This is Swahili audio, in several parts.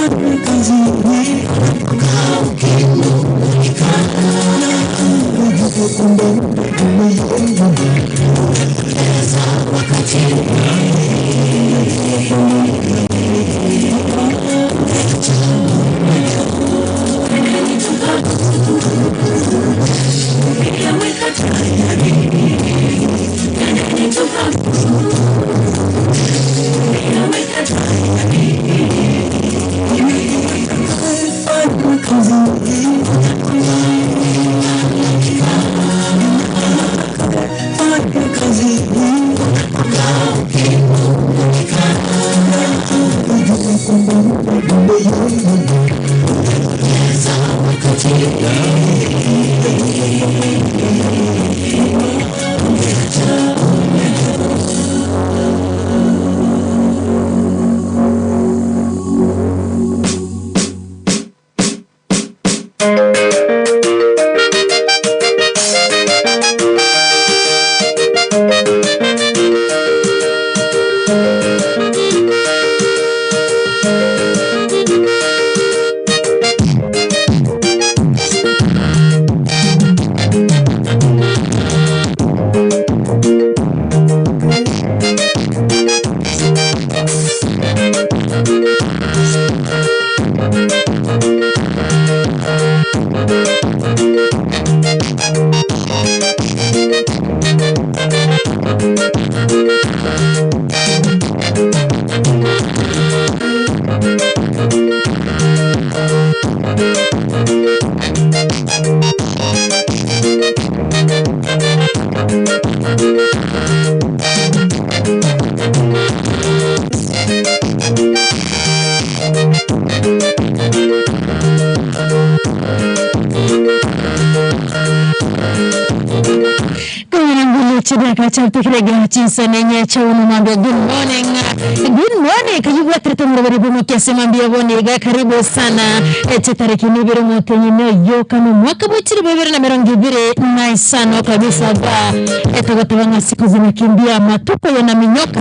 Good morning. Good morning. Karibu kiasemambia bonega karibu sana tariki nibiri motenyine yo kama mwaka bwitiri bibiri na mirongo ibiri na isano kabisa ba etagatanga siku zinakimbia matuko yanaminyoka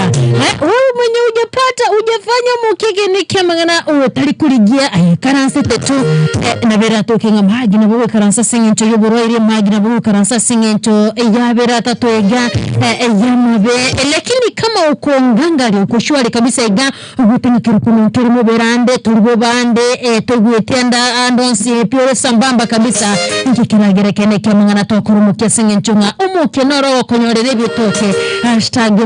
wewe mwenye hujapata hujafanya mukige nikemangana utari kuligia karanse tetu na bera tokenga maji na bowe karansa singento yoboro iri maji na bowe karansa singento yabera tatoega yamabe lakini kama uko ngangari uko shwari kabisa iga ugutenyikira turimo berande turbo bande tugwetenda andonsi piore sambamba kabisa nkikinagere kemangana tokuru mukesinge nchunga umuke noro konyorere bitoke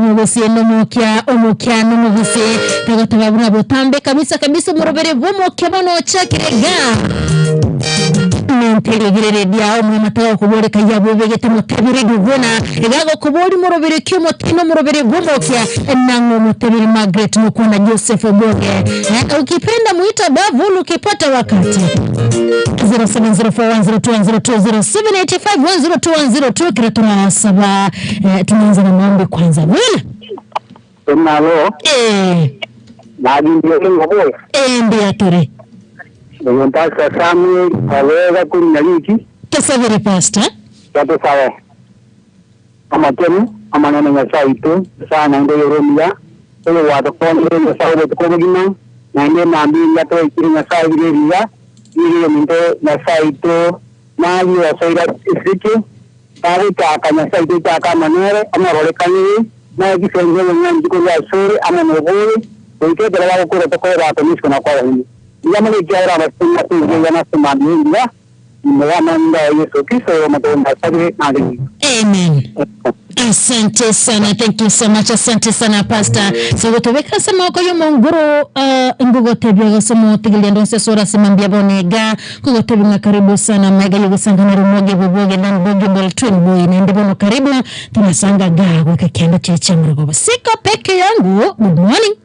#mugusi nomukia umukia nomugusi tagataba botambe kabisa kabisa murobere bomuke bono chakirega ntegerere dia omwe kuboreka yabo begete mutebire gugona egago kubori murobere kyomotino murobere gomokia nango mutebire Margaret mukona Joseph Oboge ukipenda muita bavu ukipata wakati 0704102102 0785102102 kila tunasaba tunaanza na maombi kwanza bwana Tunalo ndio ngoboya ndio tore Mpaka Samuel aweza kunyaliki kesavere pastor yato sawa amatemu amanene nyasaitu sana ndio yoromia oyo wato konde nyasaye tukobugina na ndio nambi yato ikiri nyasaye biria iri minto nyasaitu nayo yasaira isiki tawe taka nyasaitu taka manere amorolekani na kisenzo nyanji ko yasuri amanoburi oiketera bakora tokora komisko na kwa hini yamale jara basuna tujana sumamia nimewamanda Yesu Kristo matomba sabe na. Amen. Asante sana, thank you so much. Asante sana pastor. So gotobeka sema ko yo mongoro ngugo tebyo somo tigilia ndonse sora simambia bonega kugotebi karibu sana mega yugusanga na rumoge boboge nan boge bol twin boy nende bono karibu tunasanga ga weka kianda cheche mrogo. Siko peke yangu. Good morning.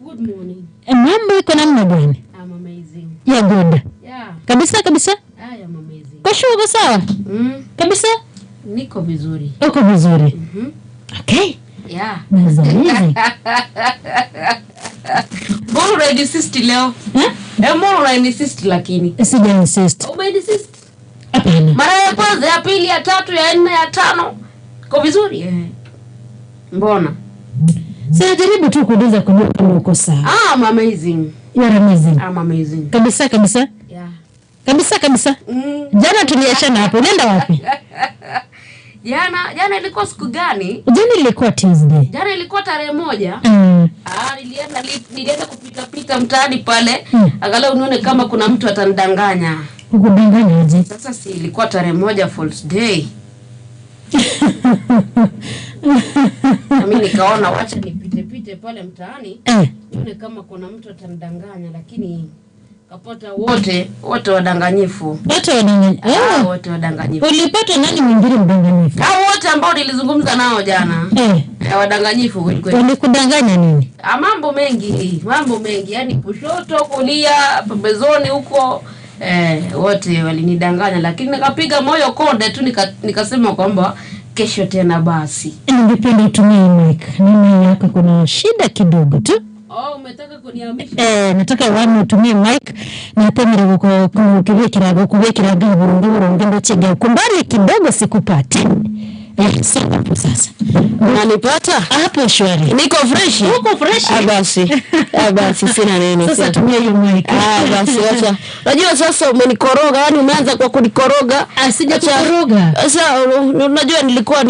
Good morning. Mambo iko namna gani? I'm amazing. Yeah, good. Yeah. Kabisa kabisa? I am amazing. Kwa sure sawa? Kabisa? Niko vizuri. Uko vizuri. Okay. Yeah. That's amazing. Mbona una insist leo? Mbona una insist lakini? Sija insist. Ume insist? Hapana. Mara ya kwanza, ya pili, ya tatu, ya nne, ya tano. Uko vizuri? Mbona? Sasa jaribu tu kuuliza kujua kama uko sawa. I'm amazing. You are amazing. I'm amazing. Kabisa kabisa. Yeah. Kabisa kabisa. Jana tuliachana hapo. Nenda wapi? Jana ilikuwa siku gani? Jana ilikuwa Tuesday. Jana ilikuwa tarehe 1. Nilienda kupita pita mtaani pale. Angalau nione kama kuna mtu atanidanganya. Kukudanganya aje? Sasa si ilikuwa tarehe 1 false day. Na mimi nikaona wacha nipite pite pale mtaani. Nione kama kuna mtu atanidanganya, lakini kapata wote wadanganyifu. Wote wadanganyifu. Wote wadanganyifu. Ulipata nani mwingine mdanganyifu? Hao wote ambao nilizungumza nao jana. Wadanganyifu kweli kweli. Walikudanganya nini? Mambo mengi, yani kushoto, kulia, pembezoni huko. Wote walinidanganya, lakini nikapiga moyo konde tu, nikasema kwamba kesho tena basi. Ningependa utumie mic. Mimi yako kuna shida kidogo tu. Oh, umetaka kunihamisha? Nataka wame utumie mic na temere kubekira burundu ndochega kumbali kidogo sikupate. Sasa hapo sasa. Unanipata? Hapo shwari. Niko fresh. Uko fresh? Basi sina neno. Sasa tumia hiyo mic. Basi acha. Unajua sasa umenikoroga, yani umeanza kwa kunikoroga. Sijakukoroga. Sasa unajua nilikuwa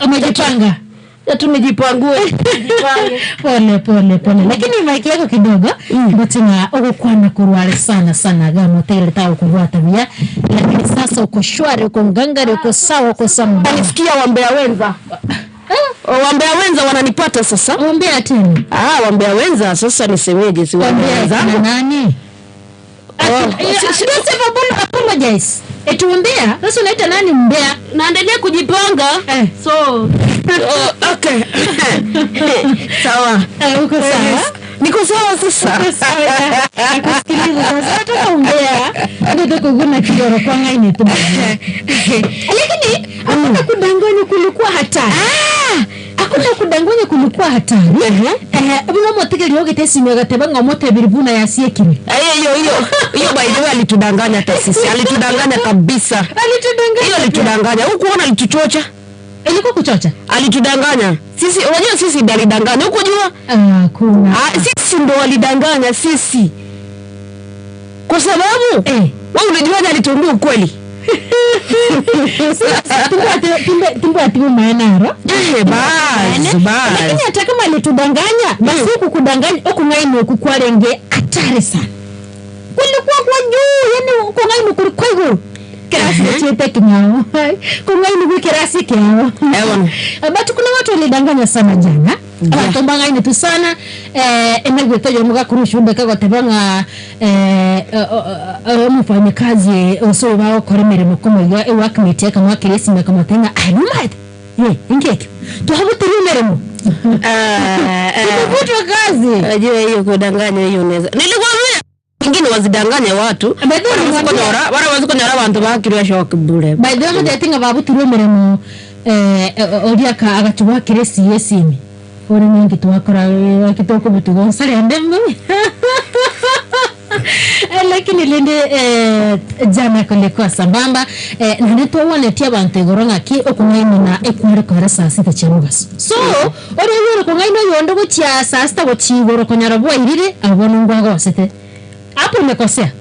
umejipanga. Tumejipangue. Pole pole pole. Lakini mic yako kidogo mbotina ukwana kurwale sana sana gamo tele tao kurwata bia. Lakini sasa uko shwari, uko ngangari, uko sawa, uko sambamba. Nisikia wambea wenza. Wambea wenza wananipata sasa. Wambea tena. Wambea wenza sasa nisemeje, si wambea wenza nani? Don't apologize. Eti mbea, sasa unaita nani mbea? Naendelea kujipanga. So okay. Sawa. Uko sawa? Niko sawa sasa. Nakusikiliza sasa. Nataka umbea. Ndio kuguna kidogo kwa ngaini tu. Lakini hakuna kudanganya kulikuwa hatari. Hakuna kudanganya kulikuwa hatari. Bila motege yoge tesi mega ngomote biribuna yasiekini. Hiyo by the way alitudanganya hata sisi. Alitudanganya kabisa. Alitudanganya. Hiyo alitudanganya. Hukuona alituchocha? Ilikuwa kuchocha. Alitudanganya. Sisi unajua sisi ndio alidanganya. Hukujua? Kuna. Sisi ndio walidanganya sisi. Kwa sababu wewe unajua alituambia ukweli. Tumbo maana. Basi. Lakini hata kama alitudanganya, basi huku kudanganya huku ngaini huku kwarenge hatari sana. Kulikuwa kwa juu, yani huku ngaini kulikuwa juu. Kirasi chete kinyao. Kungaini kwa kirasi kiao. But kuna watu walidanganya sana jana. Abatomba ngaini tu sana. Emegweto yomuga kurusha kago tebanga mfanyakazi oso wao kore mirimo komo ya workmate kama kiresi kama tena alumate. Ye, ingeke. Tuhabutiri mirimo. Tumevutwa kazi. Unajua hiyo kudanganya hiyo unaweza. Nilikwambia wengine wazidanganya watu. Bara wazikonyora abantu bakirwa shock bure. By the way, I think ababutiri mirimo oria ka agatuwa kiresi yesimi. Ore mingi tuwakora wakitoko butugo sare ndembe. Lakini lende jana kulikuwa sambamba na nitwa abantu igoronga ki okungaini na ekware kwara saa 6 cherugas. So ore yoro kungaini yondo gochia saa 6 gochigoro konyara bwa irire abono ngwaga osete. Hapo umekosea.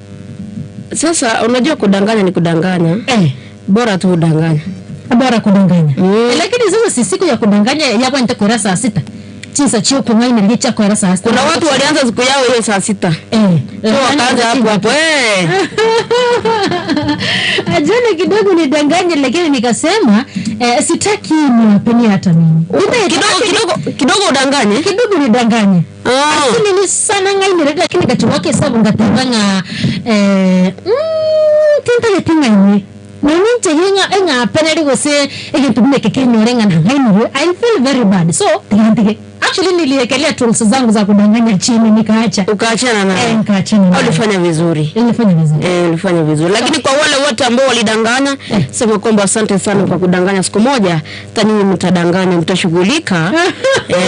Sasa unajua kudanganya ni kudanganya. Bora tu udanganya. Bora kudanganya. Lakini sasa si siku ya kudanganya yapo nitakwara saa 6. Chisa chio kungaini licha kwa saa 6. Kuna watu walianza siku yao hiyo saa 6. So wakaanza hapo hapo. Jana kidogo nidanganye lakini nikasema sitaki niwapeni hata mimi. Kidogo udanganye. Kidogo nidanganye. Lakini ni sana ngaini lakini kachukua hesabu ngatanganga tinta tinga Nini yenga enga penali gose ekintu kekenyorenga na ngaini I feel very bad. So tinga actually niliekelea tools zangu za kudanganya chini nikaacha. Ukaachana nayo. Nikaachana nayo. Ulifanya vizuri. Nilifanya vizuri. Ulifanya vizuri. Lakini kwa wale wote ambao walidanganya, sema kwamba asante sana kwa kudanganya. Siku moja hata nyinyi mtadanganya, mtashughulika.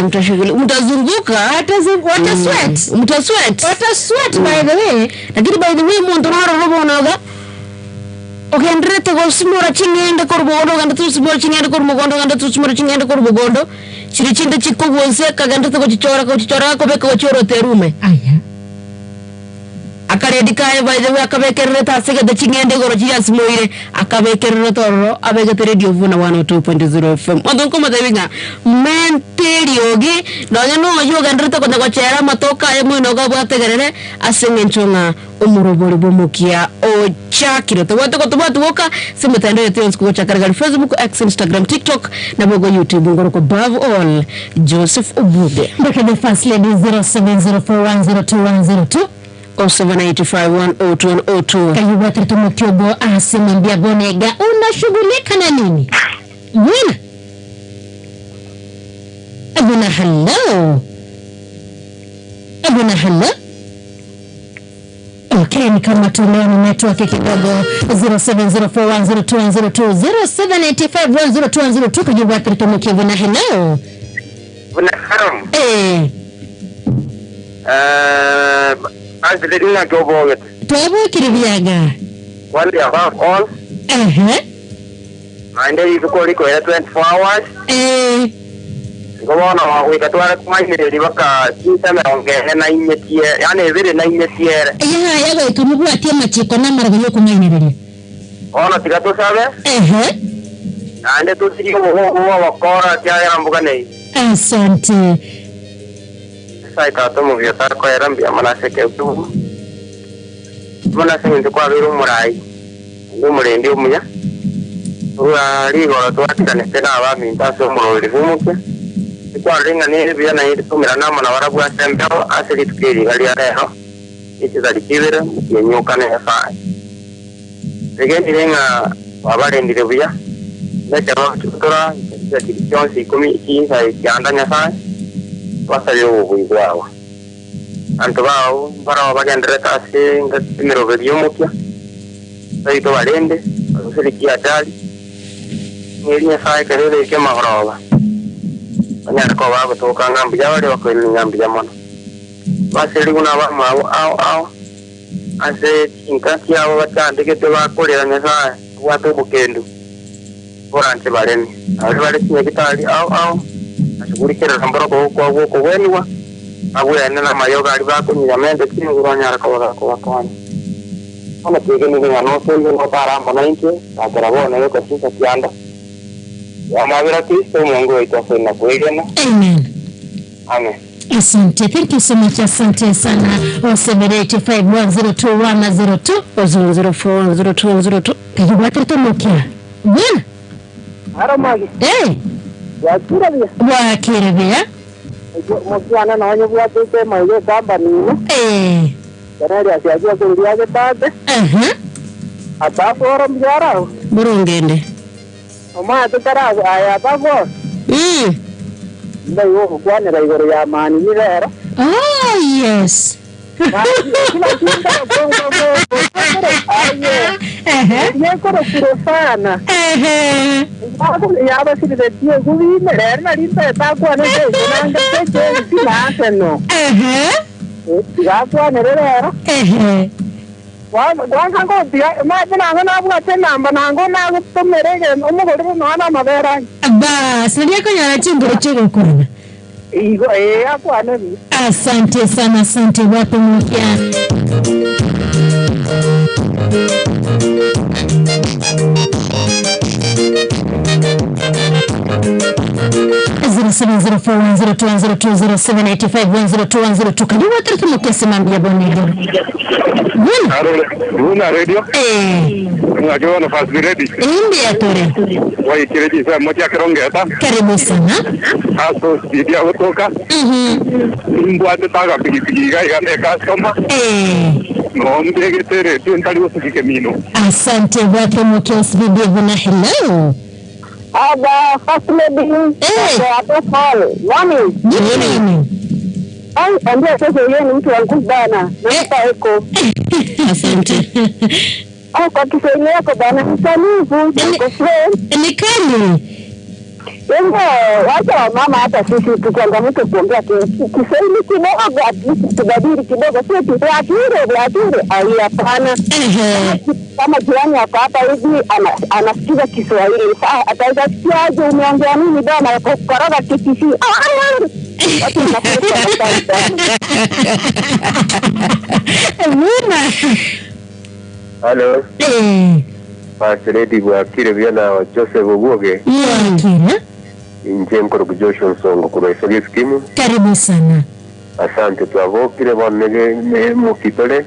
Mtashughulika, mtazunguka, hata sweat. Mtasweat. Wata sweat by the way. Lakini by the way mtu naro robo unaoga. Ogenderete gosimora ching'ende korubogondo ogende tusimora ching'ende korubogondo ogende tusimora ching'ende korubogondo chiri chinde chikogwonse kagendete gochichora gochichora kobeka gochioro terume. Aya. Akaredi kae by the way akabekerere tasegete ching'ende goro chiasimoire akabekerere tororo abegete radio vuna 102.0 FM ondo komatebinga menteriogi nonya noyo ogenderete konya gochera matoka aye mwino gabwategerere ase eng'encho ng'a omorobori bwomokia ochakire tobwate gotobwatugoka ase emetandao yetu yonsi kogochakara Facebook, X, Instagram, TikTok na bogo YouTube ngoroko above all Joseph Obuge Ndeke the first lady 0704102102. 0785102102. Kayuwa Mukiobo asimwambia Bonega unashughulika na nini? Bwana. Abuna hello. Abuna hello. Okay, ni kama tuleo ni network kidogo 0704102102 0785102102 Kayuwa Mukiobo na hello. Bwana haram. Eh. Azilina goboget. Twabo kiribiaga. Wali above all. Eh. Mande yuko liko ya 24 hours. Eh. Ngobona wikatwara kumainire baka chisame ongene na inyetie. Yani bire na inyetie. Ya yaga ikamubwatia machiko na marago yo kumainireria. Ona tigatusabe? Eh. Ande tusiki obo wakora tiagera mbuga nei. Asante. Saita tomo vyotar ko era mbia manase ke tu. Manase ndio kwa biru murai. Ndio murendi omunya. Ura rigoro twatikane tena abami ntaso murori bumuke. Kwa ringa ni bia na itumira na mana warabwa sembeo asiri tukiri gali areho. Itizali kibere yenyoka ne fa. Regeni ringa wabarendire buya. Ndacha batura chonsi ikumi ikinsa ikiandanya fa. Wasayo ubugwawa. Antu bao bara bagendereta ase ngatimiroberi yomukia. Baito barende basirikia atali. Ngerinya sai kerere ke mahoroba. Banyara ko babo toka ngambi jawale bakweli ngambi jamono. Basiri kuna ba mawo ao ao. Ase inkati abo batandike bakorera nyasaye bwate bukendu. Borante barene. Abari bare kinyagitali ao ao. Ashughulikira ramboro ko kwa ko weniwa abuya nena mayoga ali bakunyira mende kinguranya ko ko ko ona kigeni ni no sendo no paramba na inke atarabona yuko sisa kianda amabira Kristo Mungu wetu afena kuigena. Amen. Amen. Asante. Thank you so much. Asante sana. 0785102102 0040202. Kayuwa Mukia. Bwana. Aromagi. Eh. Wakira Wakira Mukiana na wanyo bwatete maiwe gamba nino. Eh. Kanali asiajua kurudia tate. Eh. Ataforo mjara. Burungende. Oma tutara aya ataforo. Ndio kwanira igoro ya mani ni lero. Oh yes. Sana. Bas, asante sana, asante wapi mkia. 07041021020785102102 karibu watu mkisimamia bwana. Buna radio. Unajua nafasi ready. India tore. Wai kireji sa moja kerongeta. Karibu sana. Aso sidia kutoka. Mbwa taga pikipiki ga ne customer. No ndege tere tentali usifike mino. Asante watu mkisimamia bwana. Hello. Aba, first lady. Eh. Mami. Nini? Ai, ambia sasa yeye ni mtu wa nguvu bana. Nampa eko. Asante. Au kwa Kiswahili yako bana, msanifu, niko friend. Ni kali. Hivyo wacha wamama hata sisi tuchangamke kuongea Kiswahili kidogo, at least tubadili kidogo, sio tuatire ai, hapana. Kama jirani yako hapa hivi anasikiza Kiswahili, sasa ataweza sikiaje umeongea nini bwana kukoroga Kikisii? Watu wanakuwa. Muna. Halo. Pastor Bwakire byana wa Joseph Obuoge. Bwakire. Inje mkoro Joshua Nsongo kwa Isogezi Skimu. Karibu sana. Asante twavokire bonege mukitole.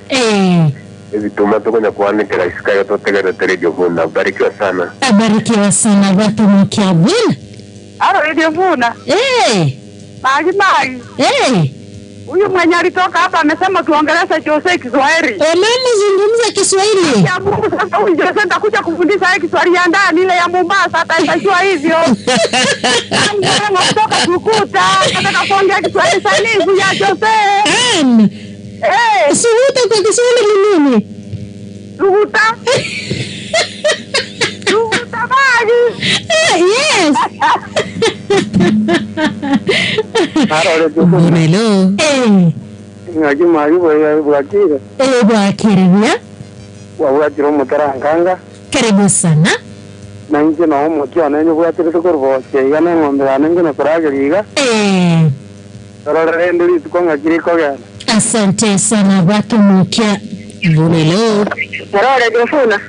Ebituma tukonya kuanekera isikayo totegera terejo vuna. Barikiwa sana. Abarikiwa sana watu mkia bwana. Alo Radio Vuna. Maji maji. Huyu mwenye alitoka hapa amesema tuongeleshe Jose Kiswahili. Mama zungumza Kiswahili. Ya Mungu sasa huyu Jose nitakuja kufundisha yeye Kiswahili ya ndani ile ya Mombasa ataisha hivyo. Ndio kutoka Tukuta, nataka kuongea Kiswahili sanifu ya Jose. Suhuta kwa Kiswahili ni nini? Suhuta. Suhuta maji. Yes. Hello. Ngaji mali bwakire. Bwakire ya. Wabwakire mutaranganga. Karibu sana. Na nje na omo kia na bwakire tukorboche ya na ngombe na ngene koragiriga. Torore ndiri tukonga kiriko gana. Asante sana watu mkia. Hello. Torore grofuna.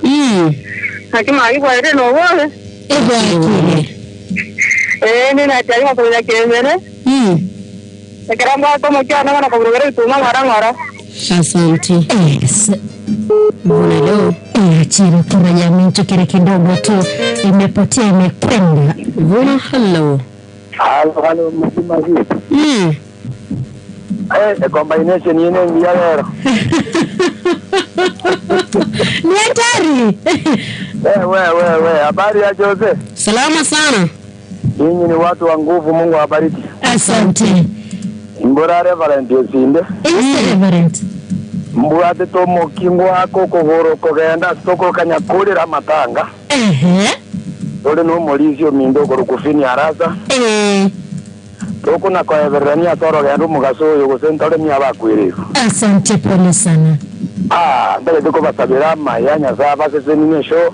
Ngaji mali bwakire no bole. Bwakire. Nina taarifa kwa kimere. Nikaramba kama kia na wana kuburugera ituma ngara ngara. Asante. Yes. Hello. Chiro kuna jamii chokere kidogo tu imepotea imekwenda. Vuna hello. Halo halo msimaji. Combination yene ngia leo. Ni hatari. We habari ya Jose? Salama sana. Ninyi ni watu wa nguvu, Mungu awabariki. Asante. Mbora Reverend Yosinde. Reverend. Mbwate tomo kingwa koko goro kogenda soko kanyakurira matanga. Dole no molizio mindo korukufini arasa. Toko na kwa Everania toro gendo mugaso yogo sentore mi abakwirigo. Asante pole sana. Mbele tuko basabira mayanya za basese show.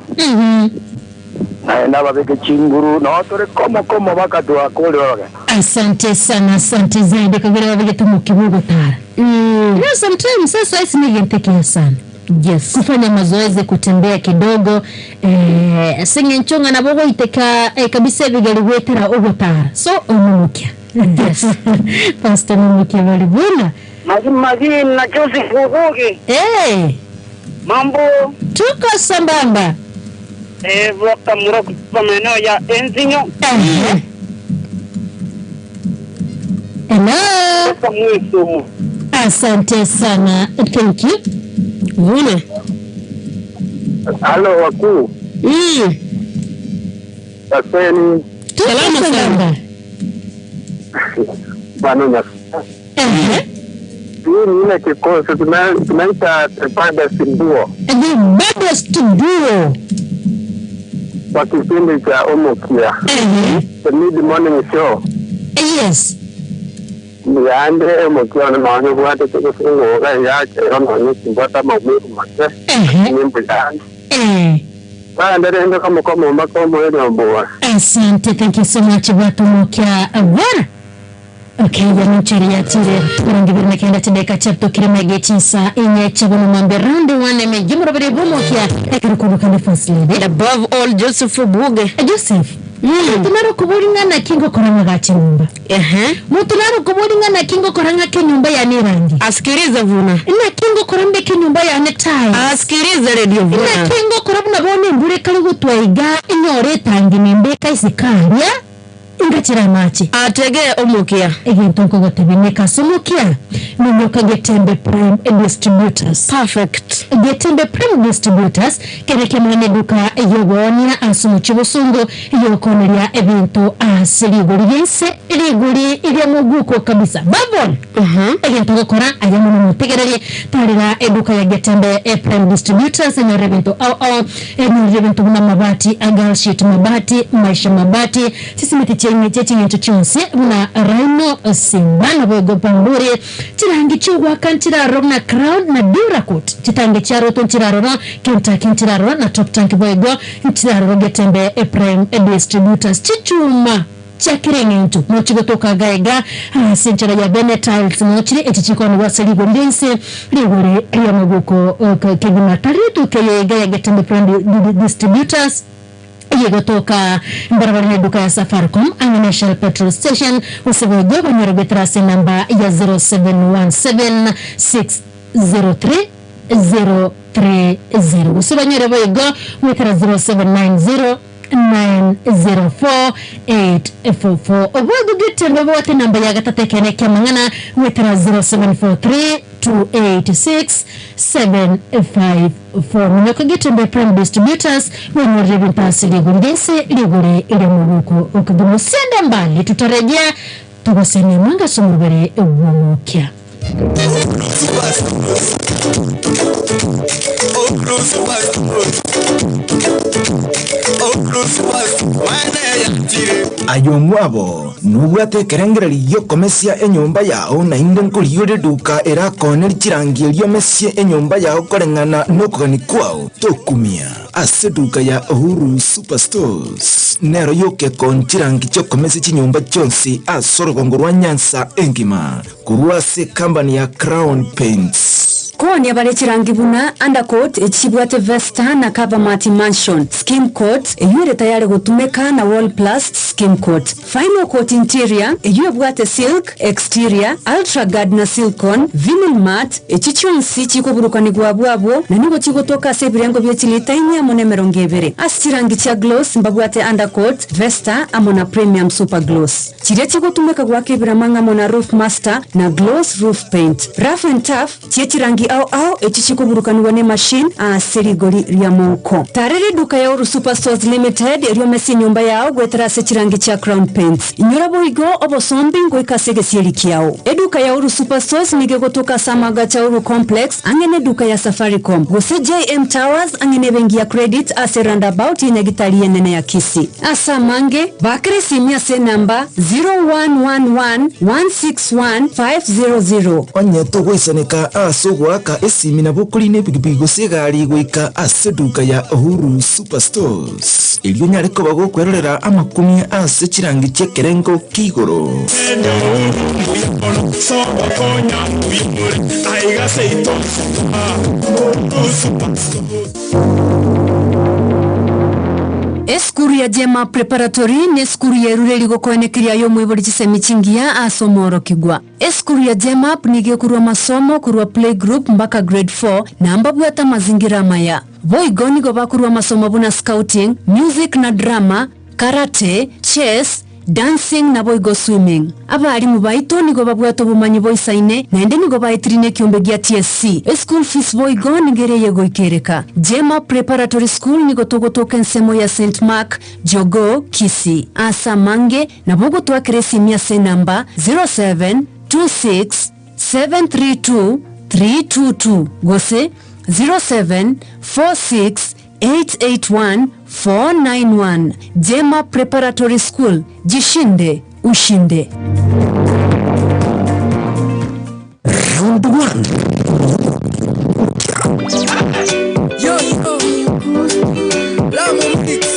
Naenda babeke chinguru na tore komo wakati wa kule waga. Asante sana, asante zaidi kwa vile wabeke tumukibugo tara. You sometimes sasa isi nigenteke sana. Yes. Kufanya mazoezi, kutembea kidogo, singe nchonga na bogo iteka kabisa vigaliwetera ugo tara. So omumukia. Yes. Pastor mumukia walibuna. Maji na Joseph Obuoge. Mambo tuko sambamba. Voka muro kwa maeneo ya Enzinyo. Hello. Asante sana. Thank you. Vuna. Halo wakuu. Asante. Salama sana. Bwana nya. Hii ni kikosi tunaita Tripanda Sinduo. The baddest duo. Kwa kipindi cha Omokia. The mid morning show. Yes. Niande Omokia na maana watu tukufunga yake ono ni maumivu make. Nyimbo yangu. Bana ndio kama kama mbako ile mboa. Asante, thank you so much watu Omokia. Bwana. Okay, ya tire kurangibirna kenda tendeka chapto kiremege chinsa inye chabono mambe round 1 me jimro bere bomokia ekuru kanda first lady above all Joseph Obuoge. Joseph. Tunaro kuburinga na kingo koranga gachinyumba. Mutunaro kuburinga na kingo koranga kenyumba ya nirangi. Asikilize Vuna. Na kingo korambe kenyumba ya netai. Asikilize radio Vuna. Na kingo korabuna bone mbure kali gutwaiga inyore tangi nimbeka isikaria. Ingachira machi atege omukia egento nkogotebineka somokia ninyoka Getembe Prime Distributors. Perfect. Getembe Prime Distributors kereke mwene duka yogonia asumuchi busungu yokoneria ebintu ase rigori yense rigori iria muguko kabisa babon. Egento gokora aya muno mutegererie tarira eduka ya Getembe Prime Distributors enyore ebintu au au enyore ebintu buna mabati agal sheet mabati maisha mabati sisimiti chenye chenye chonse buna Rhino Simba na bogo pamburi chirangi chugwaka nchiraro na Crown na Duracoat chitange charo to nchiraro na Kentucky nchiraro na Top Tank bogo nchiraro Getembe Prime Distributors chichuma chakirengentu mochigotoka gaega senchara ya Benetiles mochire echichikoni wasaligo ndense rigore ya maguko kegima taritu keyega ya Getembe Prime Distributors yegotoka mbarabara duka ya Safaricom National Petrol Station usigogo banyerogetrase namba ya 0717 603 030 usibanyere boigo wetera 0790 904 844 obwego Getembe bote namba ya gatatu kene kemangana wetera 0743 286 754 munyoka Getembe Prime Distributors wenye ribintasi ligundese ligure ile muguko ukidumusenda mbali tutarejea tugosene mwanga somurubere uwomokia. Ayo mwabo nubwate kerengereri yokomesia enyumba yao na inde nkuriyore duka erakoner chirangi eriomesie enyumba yao koreng'ana nokogani kwao tokumia ase duka ya Uhuru Superstores nero yoke konchirangi chokomesi chinyumba chonsi asorogongo rwa Nyanza engima kurwase company ya Crown Paints. Koni abale chirangi buna undercoat echibwate Vesta na Cover Mati Mansion skim coat eyure tayari gutumeka na wall plus skim coat final coat interior eyure bwate silk exterior ultra guard na silicone vinyl mat echichonsi chikoburukani gwabwabwo na nigo chigotoka se birengo byechilita inya mone merongo ebere asichirangi cha gloss mbabwate undercoat Vesta amona premium super gloss chire chigotumeka gwakebira manga mona roof master na gloss roof paint rough and tough chichirangi au au echichikuburukaniwa ne machine aserigori lya moko tarere duka ya Uhuru Superstores Limited eriomesi nyumba yao gwetera se chirangi cha Crown Paints inyora boigo obosombi ngoikasege sielikiao eduka ya Uhuru Superstores nige gotoka samaga cha Uhuru Complex angene duka ya Safaricom gose JM Towers angene bengi ya credit ase roundabout yenyagitali yenene ya Kisi asa mange bakre simia se namba 0111 161 500 onyeto gweseneka aso aka esimi na bukuri ne bigibigi gosegari gwika ase duka ya Uhuru Superstores elyo nyareko bagokwerera amakumi ase chirangi chekerengo kigoro Eskuru ya Jema Preparatory ne skuru ya rureli gokoenekeria yo mwibori chisemi chingia asomoro kigwa. Eskuru ya Jema nige kurwa masomo kurwa playgroup mpaka grade 4 na ambabwata mazingira maya. Boigo nigo bakurwa masomo buna scouting, music na drama, karate, chess, dancing na boigo swimming. Abarimu baito nigo babwato bumanyi boisaine naende nigo baetrine kiombe gia TSC. School fees boigo nigere yego ikereka. Jema Preparatory School nigo togotoka ensemo ya St. Mark, Jogo, Kisi. Asa mange na bogo tuakeresi mia se namba 0726 732 322 gose 0746 881 491. Jema Preparatory School. Jishinde, ushinde. Round 1. Yo, yo. Lamo mix.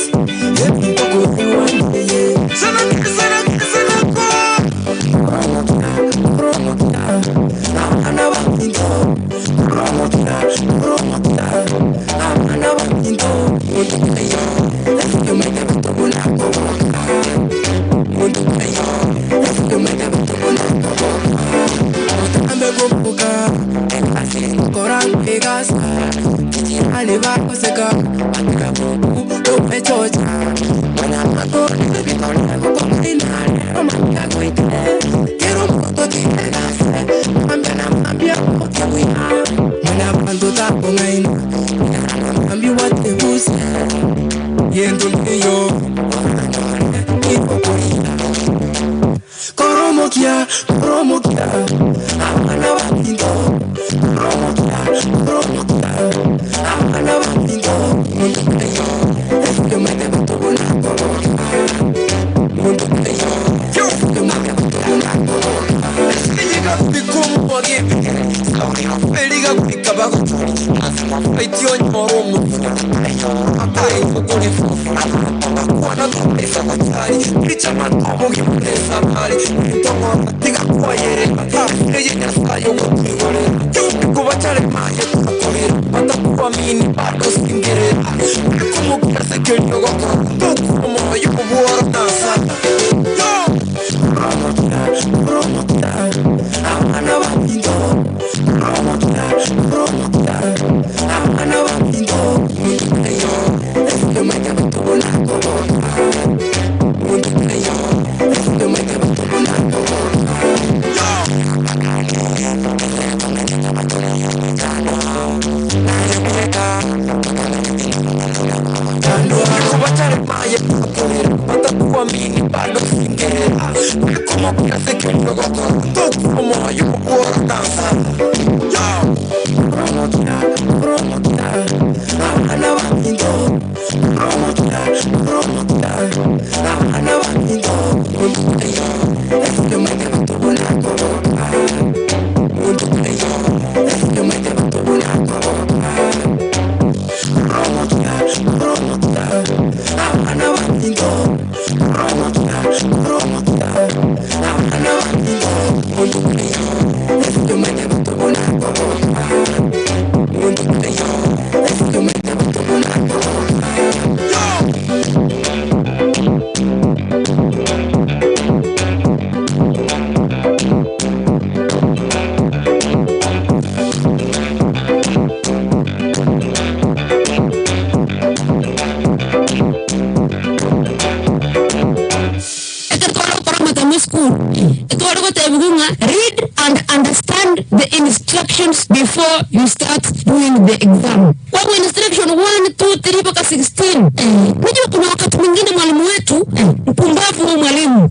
Read and understand the instructions before you start doing the exam. Kwa instruction 1, 2, 3 mpaka 16. Unajua kuna wakati mwingine mwalimu wetu mpumbavu huyu mwalimu.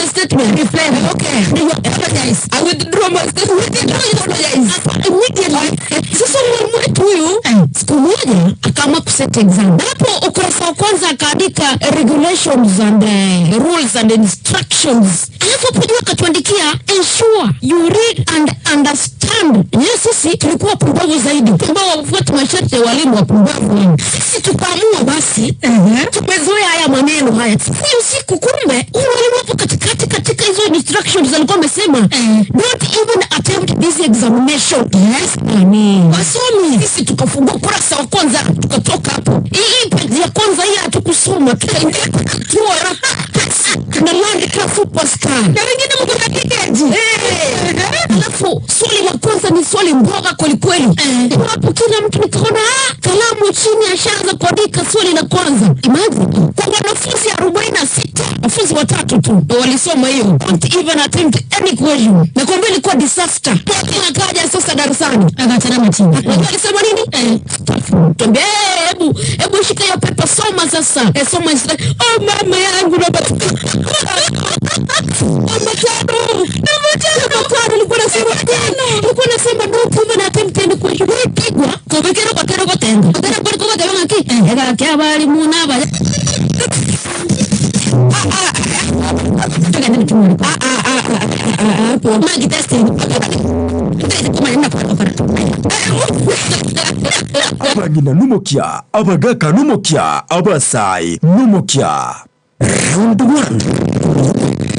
Statement. Okay. Apologize. I withdraw my statement. Apologize. Immediately. Sasa mwalimu wetu huyu siku moja akaamua kuset exam. Hapo ukurasa wa kwanza akaandika regulations and rules and instructions. Alafu hapo juu akatuandikia ensure you read and understand. Yes, sisi tulikuwa pumbavu zaidi. Pumbavu wafuate masharti ya walimu wa pumbavu. Sisi tukaamua basi tumezoea haya maneno haya. Hiyo siku kumbe huyu mwalimu hapo katikati katika hizo instructions alikuwa amesema don't even attempt this examination. Yes, amen. Wasomi sisi tukafungua kurasa wa kwanza tukatoka hapo. Hii page ya kwanza hii hatukusoma. Tukaingia na land ka superstar. Na wengine mko na ticket. Alafu swali la kwanza ni swali mboga kweli kweli. Hapo kila mtu nikaona kalamu chini ashaanza kuandika swali la kwanza. Imagine kwa wanafunzi 46, wanafunzi watatu tu ndio walisoma hiyo. Don't even attempt any question. Nakwambia ilikuwa disaster. Akaja sasa darasani akatazama chini. Alisema nini? Tuambie hebu shika hiyo paper soma sasa. Soma. Oh mama yangu na mama tano. Nilikuwa nasema don't even attempt any question. Pigwa kobekero kwa tero kotendo. Tena kwa kwa tero ngaki. Ega kia bali muna ba. Abangina numukia, abagaka numukia, abasai numukia. Round 1.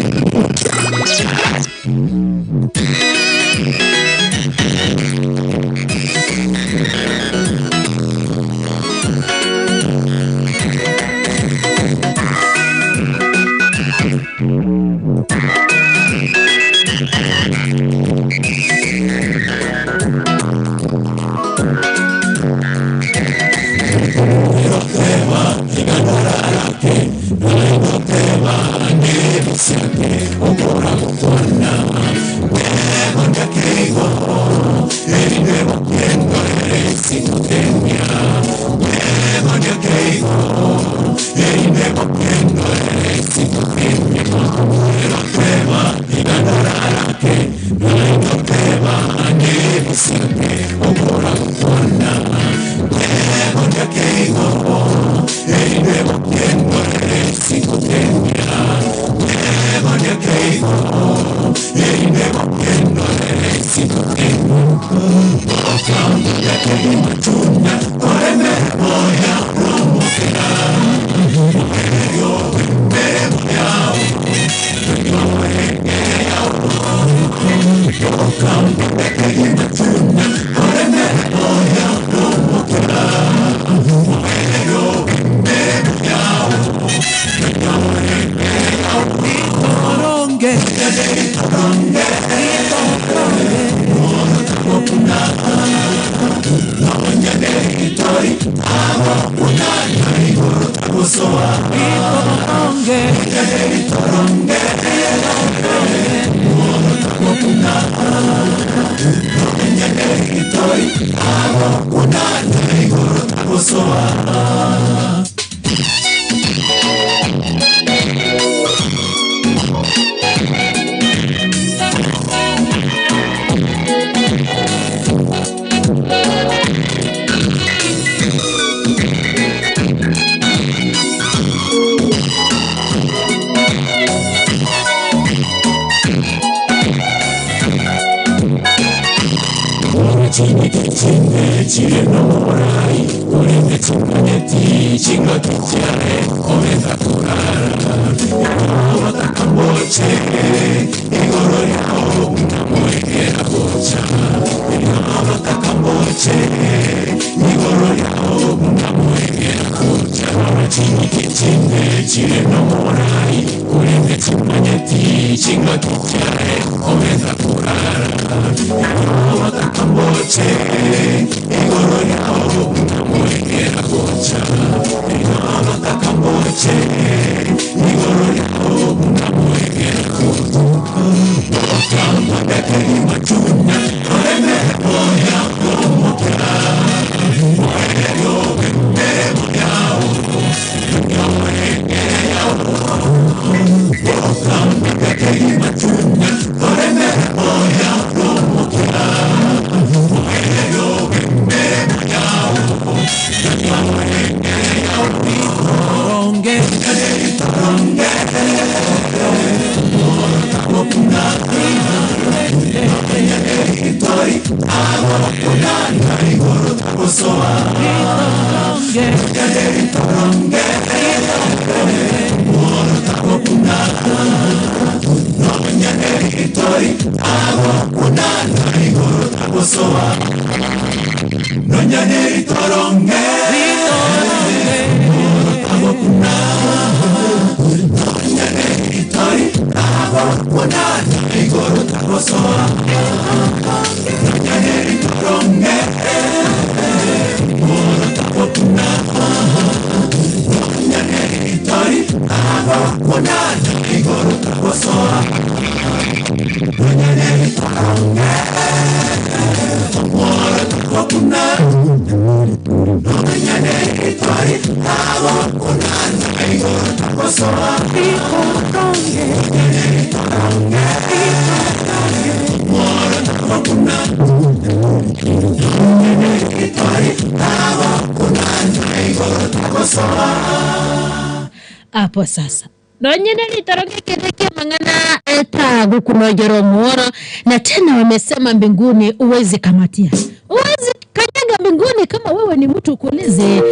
Hapo sasa nonyene nitaronge kendeke mangana eta gukunojero muoro na tena wamesema mbinguni uwezi kamatia, uwezi kanyaga mbinguni kama wewe ni mtu kuulize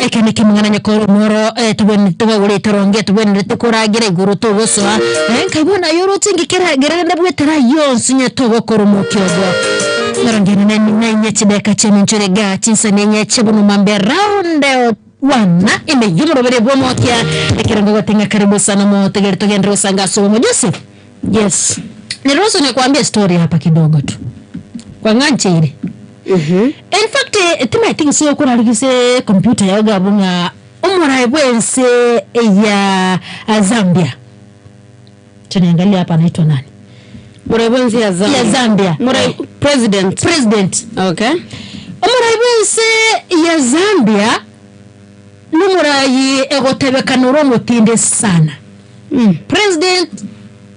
ekeneke mangana nyakoro muoro tuwen tuwe toronge tuwen tukuragira iguru togoswa nkaibona yoro tingikira gerenda bwetera yonse nyatogokoro mukyogo narongene nene nyechideka cheminchorega chinsane nyechebuno mambe round wana ime yumurobere bwomokia ekirango gotenga karibu sana motegere tugende usanga somo Joseph. Yes, niruhusu nikuambie story hapa kidogo tu kwa nganje ile. In fact tima think so kuna ligise computer yaga bunga umurai bwense ya Zambia. Tunaangalia hapa anaitwa nani? Murai bwense ya Zambia. Ya Zambia. Murai president. President. Okay. Umurai bwense ya Zambia numurayi egotebekanuro mutinde sana. President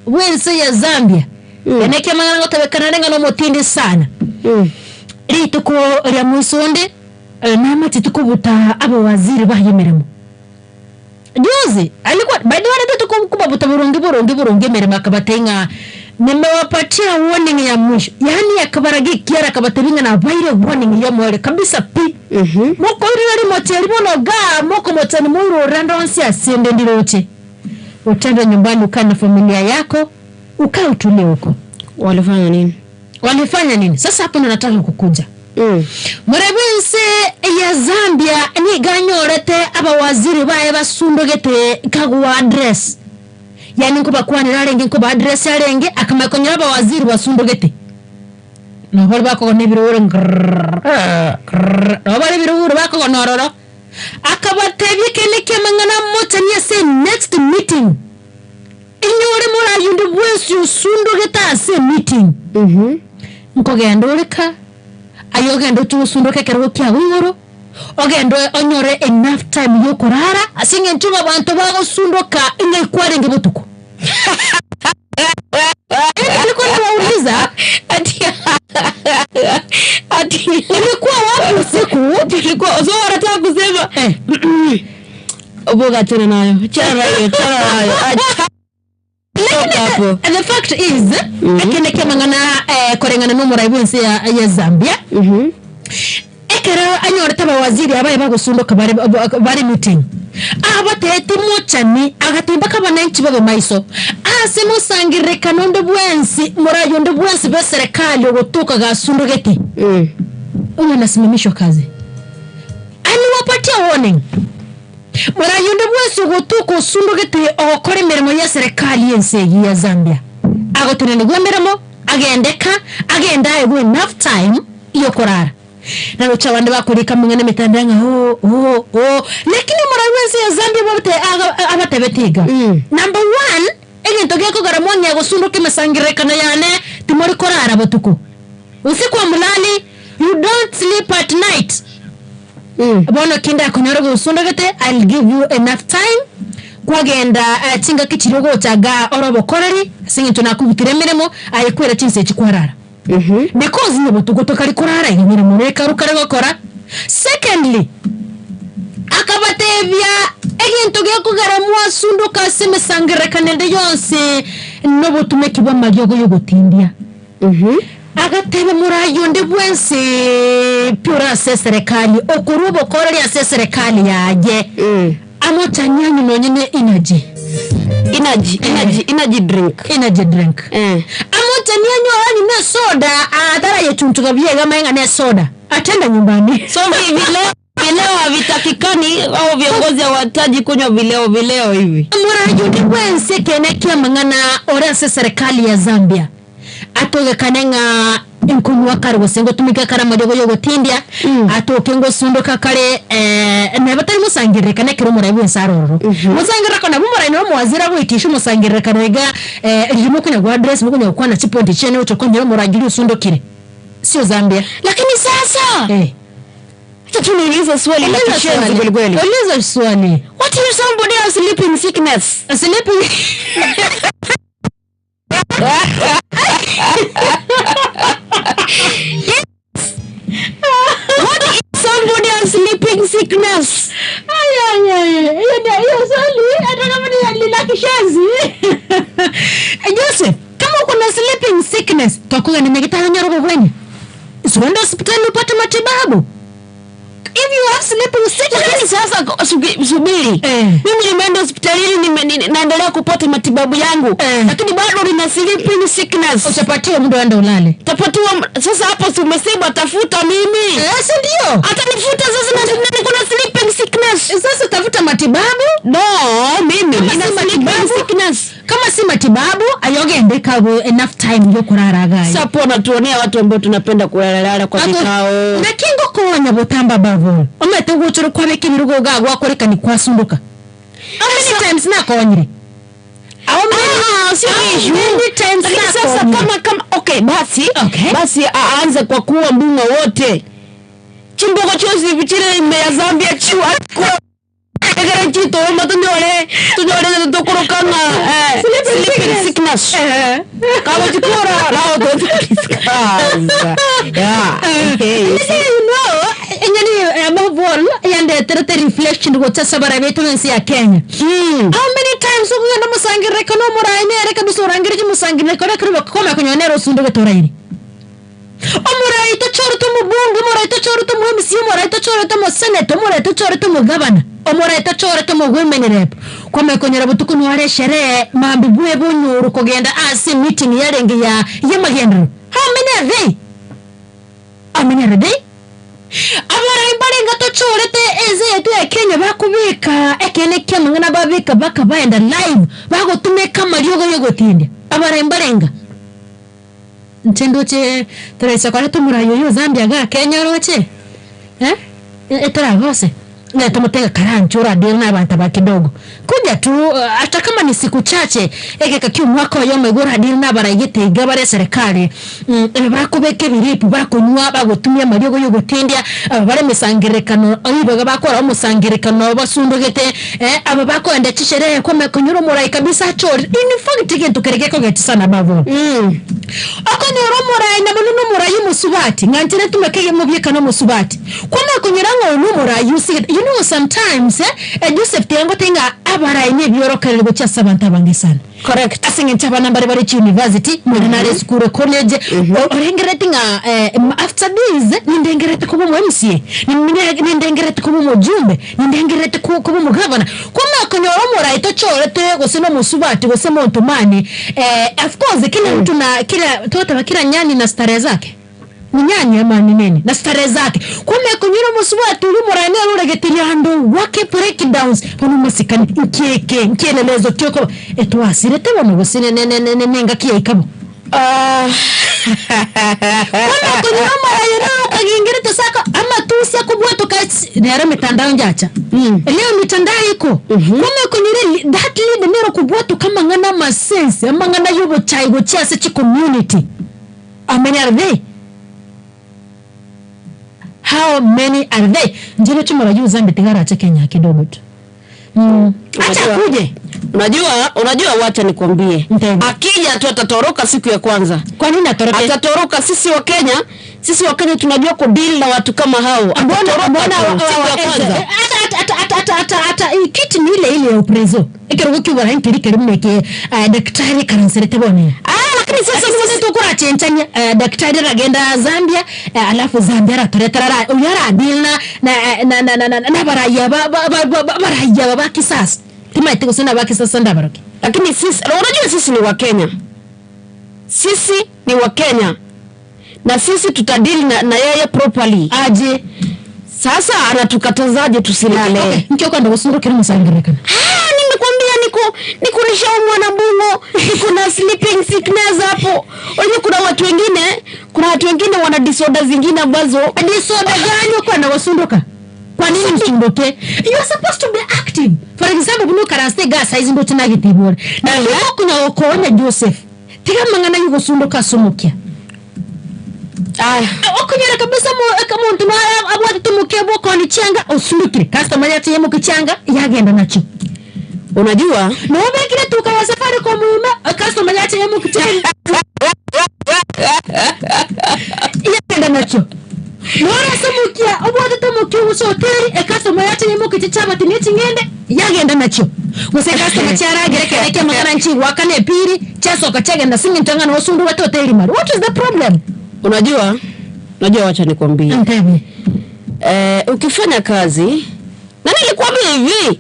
wense ya Zambia. Eneke mangana gotebekana renga no mutinde sana. Rituko rya musonde nama titukubuta abo waziri bahimiremo. Juzi alikuwa by the way tukubuta burungi miremo akabatenga nimewapatia warning ya mwisho. Yaani akabaragi kiara akabatenga na baire warning ya mwele kabisa pi. Moko uri moteli bono ga moko motani muru rando onsi asende ndiroche. Utende nyumbani ukae na familia yako, ukae utulie huko. Walifanya nini? Walifanya nini? Sasa hapo ndo nataka kukuja. Murebense ya Zambia ni ganyorete aba waziri bae basundogete kagwa address. Yani nkubakwanira arenge nkuba address arenge akamakonyera abawaziri basundugete no bari bakogona ebirowuro no bari ebirowuro bakogona ororo akabatebye kene kemangana motani ase next meeting inyore murayundi bwensi usundugete ase meeting nkogenda oreka ayogenda otusunduke kerwo kya ogendo onyore enough time yokurara asinge ntuba abantu bagosunduka inge kwarenge butuko. Alikuwa anauliza ati ilikuwa wapi usiku? Ilikuwa so anataka kusema oboga tena nayo. Chana nayo. And the fact is akene kemangana korengana no muraibu nse ya Zambia. Ekero anyore taba waziri abaye bagosunduka bari meeting. Abatete mochani agatimba kabananchi babe maiso ase musangireka nondo bwensi murayo ndo bwensi be serikali ogotuka gasundugete uyu nasimamishwa kazi. Aliwapatia warning. Murayo ndo bwensi ogotuka osundugete ogokora emirimo ya serikali yense ya Zambia. Agotenene gwemirimo agendeka agenda egwe enough time yokorara. Na uchawande bakurika mungene mitandanga oh lakini murawenzi ya Zambia bote abatebetiga. Number 1 egento geko garamonya gosunduka mesangirekana yane timori korara botuko usiku wa mulali, you don't sleep at night. Bono kinda konyoro gosundugete I'll give you enough time kwagenda chinga kichirogo chaga orobokoreri singinto nakubutire mirimo ayikwera chinse chikwarara. Because ni butuko tokari kurara inyere mureka rukare gokora. Secondly akabatebya egento gyakugara mwasunduka semesangirekane yonse nobutume kibwa maryogo yogotindia. Agatebe murayo ndi bwense pura se serikali okurubo koreri ase serikali yaje. Amotanyanyu nonyene energy drink. Energy drink. Amotanyanyu anyu na soda adara yetuntuka byega maenga na soda. Atenda nyumbani. So vileo havitakikani au viongozi hawataji kunywa vileo hivi. Murayo ndi bwense kene mangana ora se serikali ya Zambia. Atoge kanenga nkunywa kare gosengo tumika kara majogo yogotindia atoke ngo sunduka kare nebatari musangireka nekero murayibu nsaroro musangireka na bumurayi no muwazira gwitisha musangireka rega ririmo kunya gwa address mukunya kwa na chipondi chene uchokonyera muragiri usundukire sio Zambia. Lakini sasa acha tuniulize swali la kishenzi kweli kweli. Uliza swali. What if somebody has sleeping sickness? Sleeping Yes. What if somebody has sleeping sickness? Ay. Hiyo swali hata kama ni la kishenzi. Joseph, kama uko na sleeping sickness, twakuga nimegitana nyarugo kwenye. Usiende hospitali upate matibabu. If you have sleeping sickness. Lakini sasa subiri. Mimi nimeenda hospitalini naendelea kupata matibabu yangu. Lakini bado nina sleeping sickness. Utapatiwa muda uende ulale. Utapatiwa sasa hapo si umesema tafuta mimi. Si ndio? Atanifuta sasa na niko na sleeping sickness. Sasa tafuta matibabu? No, mimi nina sleeping sickness. Kama si matibabu ayogende kago enough time yo kurara gai. Sasa hapo natuonea watu ambao tunapenda kulalala kwa vikao. Na kingo konya botamba bavo. Omete guchuru kwa beki birugo gagwa koreka ni kwasunduka. How many times na konyire? Sio issue. Many times na sasa kama okay basi okay. Basi aanze kwa kuwa mbunga wote. Chimbogo chosi bichire ime ya Zambia chiwa kwa egere chito matondole tondole tokorokanga sleeping sickness. Kama chikora lao tokiskaza. Yeah. Okay. You know, engani above all yande terete reflection go sabara betu nsi ya Kenya. How many times ukugenda musangireka no muraine reka bisorangirije musangireka reka bakoma kunyonera usunduke toraini. Omurai tochoro to mubungu, omurai tochoro to MC, omurai tochoro to senator, omurai tochoro to governor, omurai tochoro to women rep. Kwa konyera butuku nware sherehe mambi bwe bunyuru kugenda ase meeting yarenge ya yemagendro. How many are they? How many are they? Abarai barenga Bachorete eze yetu ya Kenya bakubika ekene kyamangana babika bakabaenda live bagotumeka mariogo yogotindia abarembarenga ntendoche teresa kwa tumura yoyo Zambia ga Kenya roche etaragose na tumutega karanchura deal na abantu bakidogo kuja tu hata kama ni siku chache ekeka kyu mwaka yo megura deal na barayete igabare serikali bakubeke biripu bakunywa bagotumia mariogo yogotindia bare misangerekano ayibaga bakora omusangerekano basundugete aba bakwenda chisherehe kwa mekunyura murai kabisa chori in fact kintu keregeko getisana babo akonyora murai na muno murai musubati ngantire tumekege mubyekano musubati kwa mekunyura ngo murai usi. You know sometimes Joseph Tiango tinga abara ine byorokererwa gocha sabanta bange sana. Correct. Asinge nchaba nambare bari university mwana nare school college orengerete nga after this nindengerete kuba mu MCA nindengerete kuba mu jumbe nindengerete kuba mu governor kuma konyora murai tochorete gose no musubati gose montumani of course kila mtu na kila tota kila nyani na starehe zake. Ni nyani ama ni nini na starehe zake kume kunyura musubati uri murane ruregeteria handu wake breakdowns pano masikani nkeke nkielelezo kyoko etwasirete bono gosine ne nenga kiyikabo kume kunyura murane kagingerete saka ama tusia kubwato kasi nera mitandao njacha leo mitandao iko kume kunyura that lead nero kubwato kama ngana masense ama ngana yubo chai gochia se community ameni are they? How many are they? Njiro chumara juu Zambia tigara acha Kenya kidogo tu. Acha kuje. Unajua wacha nikwambie. Akija tu atatoroka siku ya kwanza. Kwa nini atoroke? Atatoroka. Sisi wa Kenya tunajua ku deal na watu kama hao. Mbona kwanza. Hata kiti ni ile ile ya uprezo. Ikirugo kiwa nkiri kirimeke daktari karanserete bone. Lakini sasa tukura chenchanya daktari ragenda Zambia alafu Zambia ratoretara uyara deal na baraya baraya ba kisasa. Timaite kusema ba kisasa ndabaroke. Lakini sisi unajua sisi ni wa Kenya. Sisi ni wa Kenya. Na sisi tutadili na yeye properly. Aje. Sasa anatukatazaje tusilale? Okay, mkioko ndo usunduke na msangirekana. Nimekwambia niko nishaumwa na bungo, niko na sleeping sickness hapo. Unajua kuna watu wengine wana disorder zingine ambazo disorder gani uko na wasunduka? Kwa nini usunduke? You are supposed to be active. For example, bunu karaste gas hizi ndo tunagitibora. Na leo kuna okonya Joseph. Tiga mangana yuko sunduka sumukia. Okunyera kabisa muntu abwati tumuke boko ni changa usundukire customer yati yemu kichanga yagenda nacho. Unajua no bekire tuka safari kwa mume customer yati yemu kichanga yagenda nacho. Nora sumukia obwati tumuke usoteri e customer yati yemu kichaba tineti ngende yagenda nacho. Gose customer charagere kereke magana nchi wakane piri chasoka chagenda singintanga no usundu watoteri mari. What is the problem? Unajua wacha nikwambie. Ukifanya kazi na nilikwambia hivi.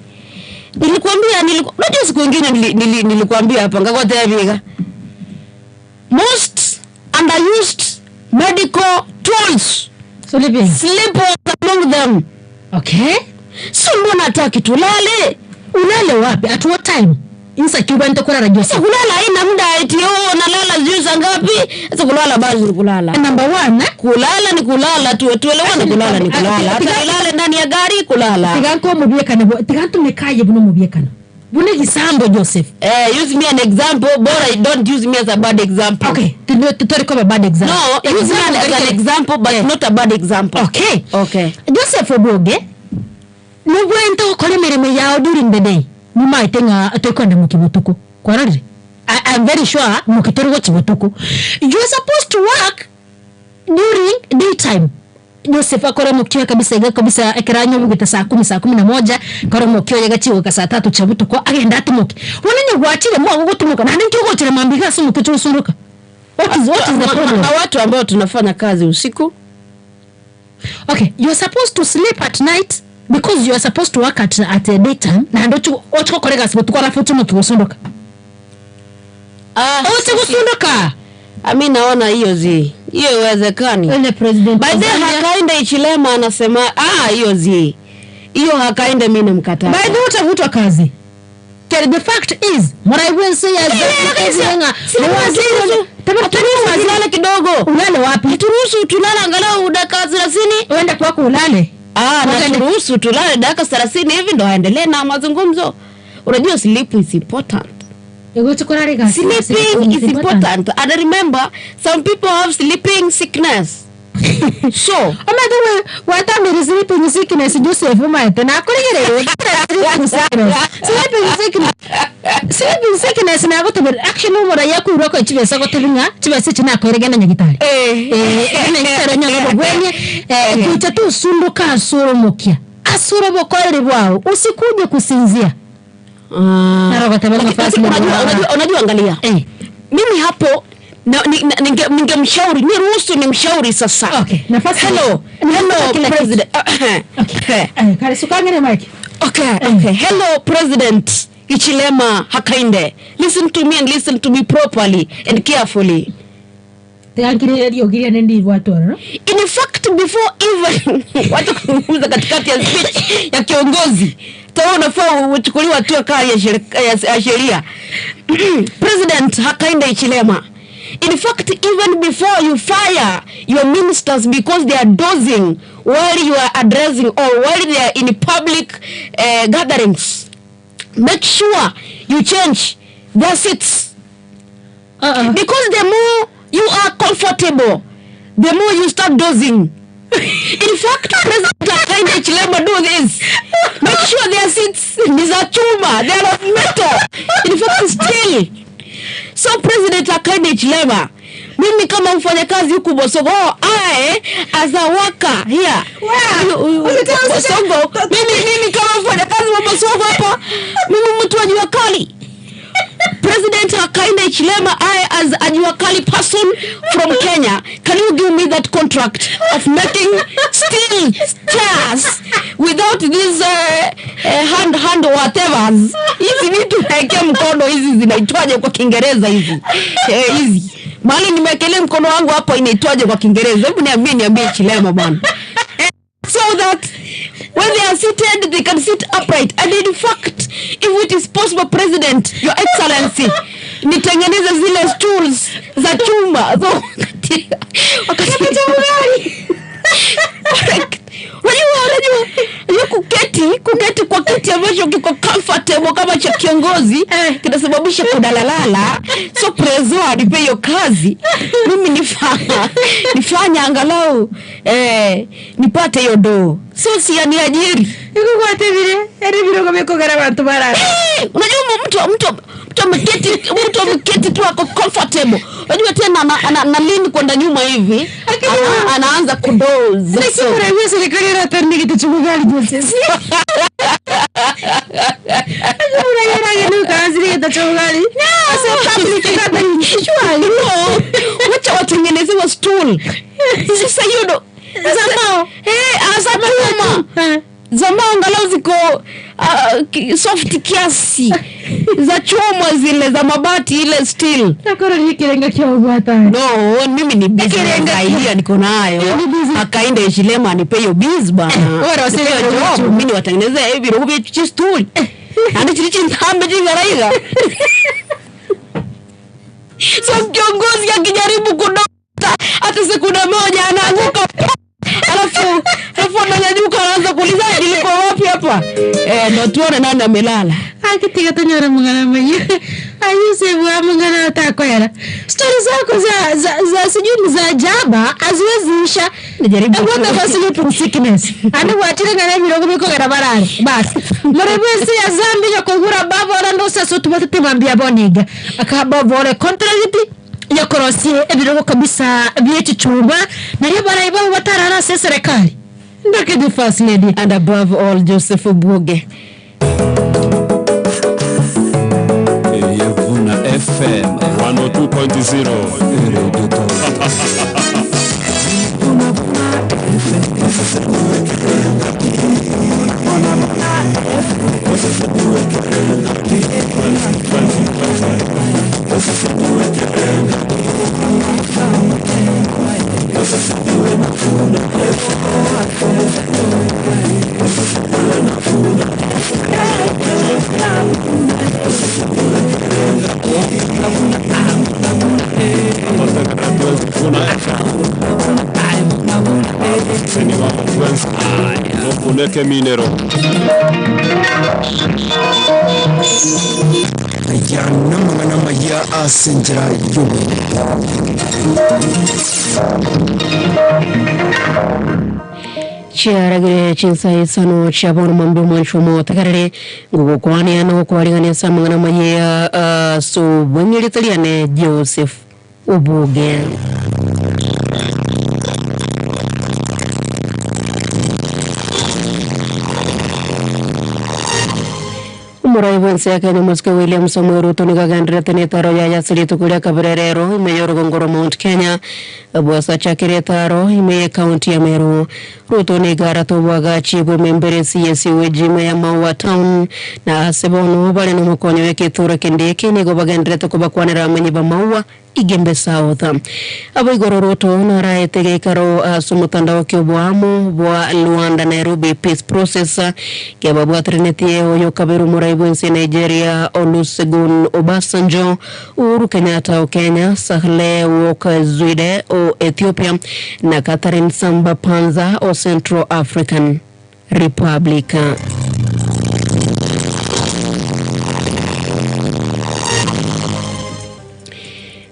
Unajua siku nyingine nilikwambia hapa ngakotea biga. Most underused medical tools. Sleep was among them. Okay. So mbona hataki tulale? Ulale wapi? At what time? Insa kiuba nitakula radio. Sasa kulala haina muda eti nalala sijui saa ngapi. Sasa kulala basi ni kulala. Number 1, kulala ni kulala tu. Tuelewane, kulala ni kulala. Hata ulale ndani ya gari kulala. Tiganko mubiekana bo. Tiganto mekaye buno mubiekana. Bune gisambo Joseph. Use me an example, bora don't use me as a bad example. Okay. Tutori kwa bad example. No, use me as an example but not a bad example. Okay. Okay. Joseph Oboge nubwento kore mirimo yao during the day. Mumaitenga atokwenda mukibutuko. Kwarari. I'm very sure mukitorwa chibutuko. You're supposed to work during daytime. Joseph akora mukio kabisa iga kabisa ekeranyo bugita saa 10 saa 11 kora mukio yagachiwa saa 3 chabutuko agenda atumuke. Wonene gwachire mwa gutumuka na ninki ugochire mambiga sumuke chusuruka. What is the problem? Na watu ambao tunafanya kazi usiku. Okay, you're supposed to sleep at night because you are supposed to work at a daytime. Na ndo ocho korega sibutuko alafu tumuke usunduka. Usiku sunduka. Ami naona hiyo zi. Hiyo iwezekani. Ule president By the Hakainde Hichilema anasema hiyo zi. Hiyo Hakainde mimi namkataa. By the way utavutwa kazi. The fact is mraiwense ya waziri tulale kidogo. Ulale wapi? Turuhusu tulale angalau dakika 30. Uende kwako ulale. Na turuhusu tulale dakika 30 hivi ndo aendelee na mazungumzo. Unajua sleep is important. Sleeping is important. And remember, some people have sleeping sickness. So, amadewe watamiri sleeping sickness Joseph maete na kuregerere sleeping sickness na gote action umora yakurwa ko chibesa gote chibesa china kweregena nyagitari nyagitari nyago gwenye kucha tu sunduka asuro mukia asuro bokorere bwao usikuje kusinzia. Unajua angalia. Mimi hapo ningemshauri, niruhusu nimshauri sasa. Okay, nafasi. Hello president. Okay. Kale mic. Okay. Hello President Hichilema Hakainde. Listen to me and listen to me properly and carefully. In fact, before even watu kuzungumza katikati ya speech ya kiongozi, taona unafaa uchukuliwe hatua kali ya sheria. President Hakainde Hichilema, in fact, even before you fire your ministers because they are dozing while you are addressing or while they are in public gatherings, make sure you change their seats. Because the more you are comfortable, the more you start dozing. In fact, President Hakainde Hichilema do this. Make sure their seats is a chuma, they are of metal. In fact, steel. So President Hakainde Hichilema, mimi kama mfanyakazi huku Bosongo, I as a worker here. Bosongo, mimi kama mfanyakazi wa Bosongo hapa, mimi mtu wa jua kali. President Hakainde Hichilema, I as a jua kali person from Kenya, can you give me that contract of making steel chairs without this hand whatever? Hizi vitu naekea mkono hizi zinaitwaje kwa Kiingereza hizi? Hizi. Mahali nimekelea mkono wangu hapo inaitwaje kwa Kiingereza? Hebu niambie Hichilema bwana. So that when they are seated, they can sit upright. And in fact, if it is possible, President, Your Excellency, nitengeneze zile stools za chuma. So, wakati unajua kuketi kwa kiti ambacho kiko comfortable kama cha kiongozi kinasababisha kudalalala. So prezo anipe hiyo kazi, mimi nifanya angalau nipate hiyo doo. So si aniajiri. Ikukwate vile eri birogo bikogera abantu barara. Unajua mtu ameketi tu ako comfortable. Unajua tena ana lean kwenda nyuma hivi. Anaanza kudoze. So wewe serikali ratani kitu chugali Joseph. Wacha watengenezewe stool. Sasa hiyo ndo zamao angalau ziko soft kiasi za chuma zile za mabati ile steel. Nakora ni kirenga kia ubata. No, mimi ni business idea niko nayo. Hakainde Hichilema anipe hiyo biz bana. Ora wasile mimi niwatengeneze hivi roho ya stool. Ani chili hambe jingaraiga. So kiongozi akijaribu kudota hata sekunde moja anaanguka. Alafu ananyanyuka anaanza kuuliza nilikuwa wapi hapa? Ndo tuone nani amelala. Akitiga tonyora mungana mwenye. Ayuse mungana atakwera. Story zako za sijui za jaba haziwezi isha. Najaribu. What the sleeping sickness. Ani wachire ngana birogo biko gara barare. Bas. Murebesi ya Zambia ya kugura babo ora ndo sasa tubatemambia boniga. Akabavore contract ya korosie ebirogo kabisa byechi chumba na yo baraiba batarara se serikali. Ndake the first lady and above all Joseph Buge. Yevuna FM 102.0. Nokuneke minero. Ya namangana ya asenjera yobe. Chiaragire chinsai sano chiabono mambi mwanchomo takarere ngugokwani ano kwarigania samangana maya so bwengilitaliane Joseph Obuge. Murai wense yake ni Moscow William Samoei Ruto nikagandira tene taro ya yasiri tukulia kabrerero imeyoro gongoro Mount Kenya bwasa chakire taro imeye county ya Meru. Ruto nigara tobwaga chibwe membere CSU jima ya Maua Town na asebono bale no mukonyo weke tura kendeke nigo bagandira tukubakwanira amenyi ba Maua Igembe South. Abo igoro Ruto na raetege ikaro sumutandao kiobwamo bwa Luanda Nairobi Peace Process kiababwa trinetie oyo kaberu murai bwensi Nigeria Olusegun Obasanjo, Uhuru Kenyatta o Kenya, Sahle Work Zwide o Ethiopia na Catherine Samba Panza o Central African Republic.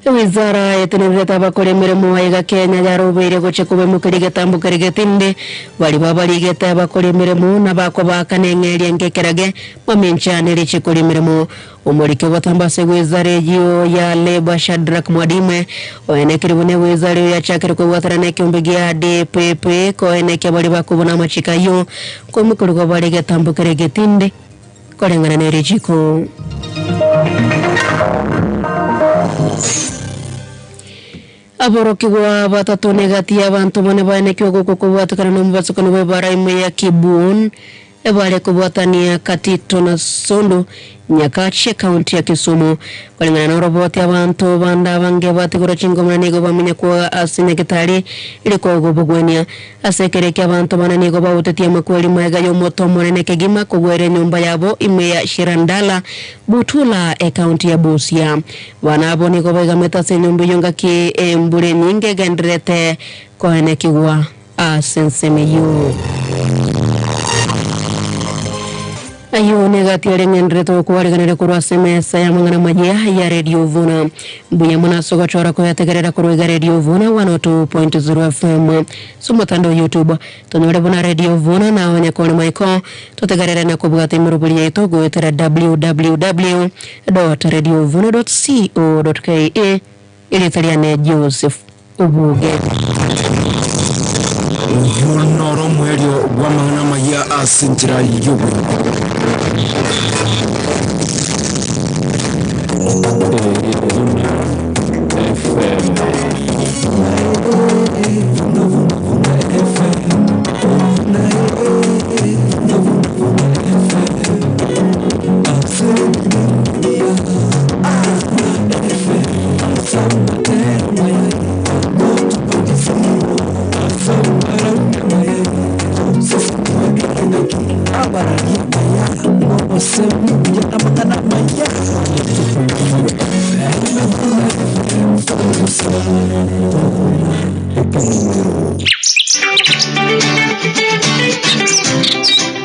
Wizara yetenereta bakore mirimo aiga Kenya yarobeire goche kube mukirige tambukirige tinde bali babaligete bakore mirimo na bako bakanengeria ngekerage bamenchanire chikore mirimo umurike batambase wizara yo ya Leba Shadrack Mwadime oenekiri bune wizara ya chakire kubwatarana kyombegia DPP koeneke bali bakubona machikayo komukuru balige tambukirige tinde korengana nerechiko. Aborokigwa batatu negatia abantu bane baenekio gukubwatukana n'omubatsukano bw'ebara imwe ya Kibun ebale kubwatania Katito na Sondu Nyakache county ya Kisumu kulingana na roboti abantu banda bange batigura chingomana nigo bamenya kwa asine kitali iliko gobogwenia asekereke abantu bana nigo bautetia makweli mwega yo moto monene kegima kugwere nyumba yabo ime ya Shirandala Butula e county ya Busia wanabo nigo baigameta se nyumba yonga ki embure nyinge gendrete kohenekigwa asensemeyo. Ayo negati ng'endreto kuwariganire kurwa semesa ya mangana majia ya Radio Vuna mbuya munaso gachora kuyategerera kurwiga Radio Vuna 102.0 FM sumutando YouTube tunyore buna Radio Vuna na onye kone maiko tutegerere na kubwata imurubuli yetu gwetera www.radiovuna.co.ke ilitaliane Joseph Obuge. Yonoro mwelio wa mangana majia asinjira yubu.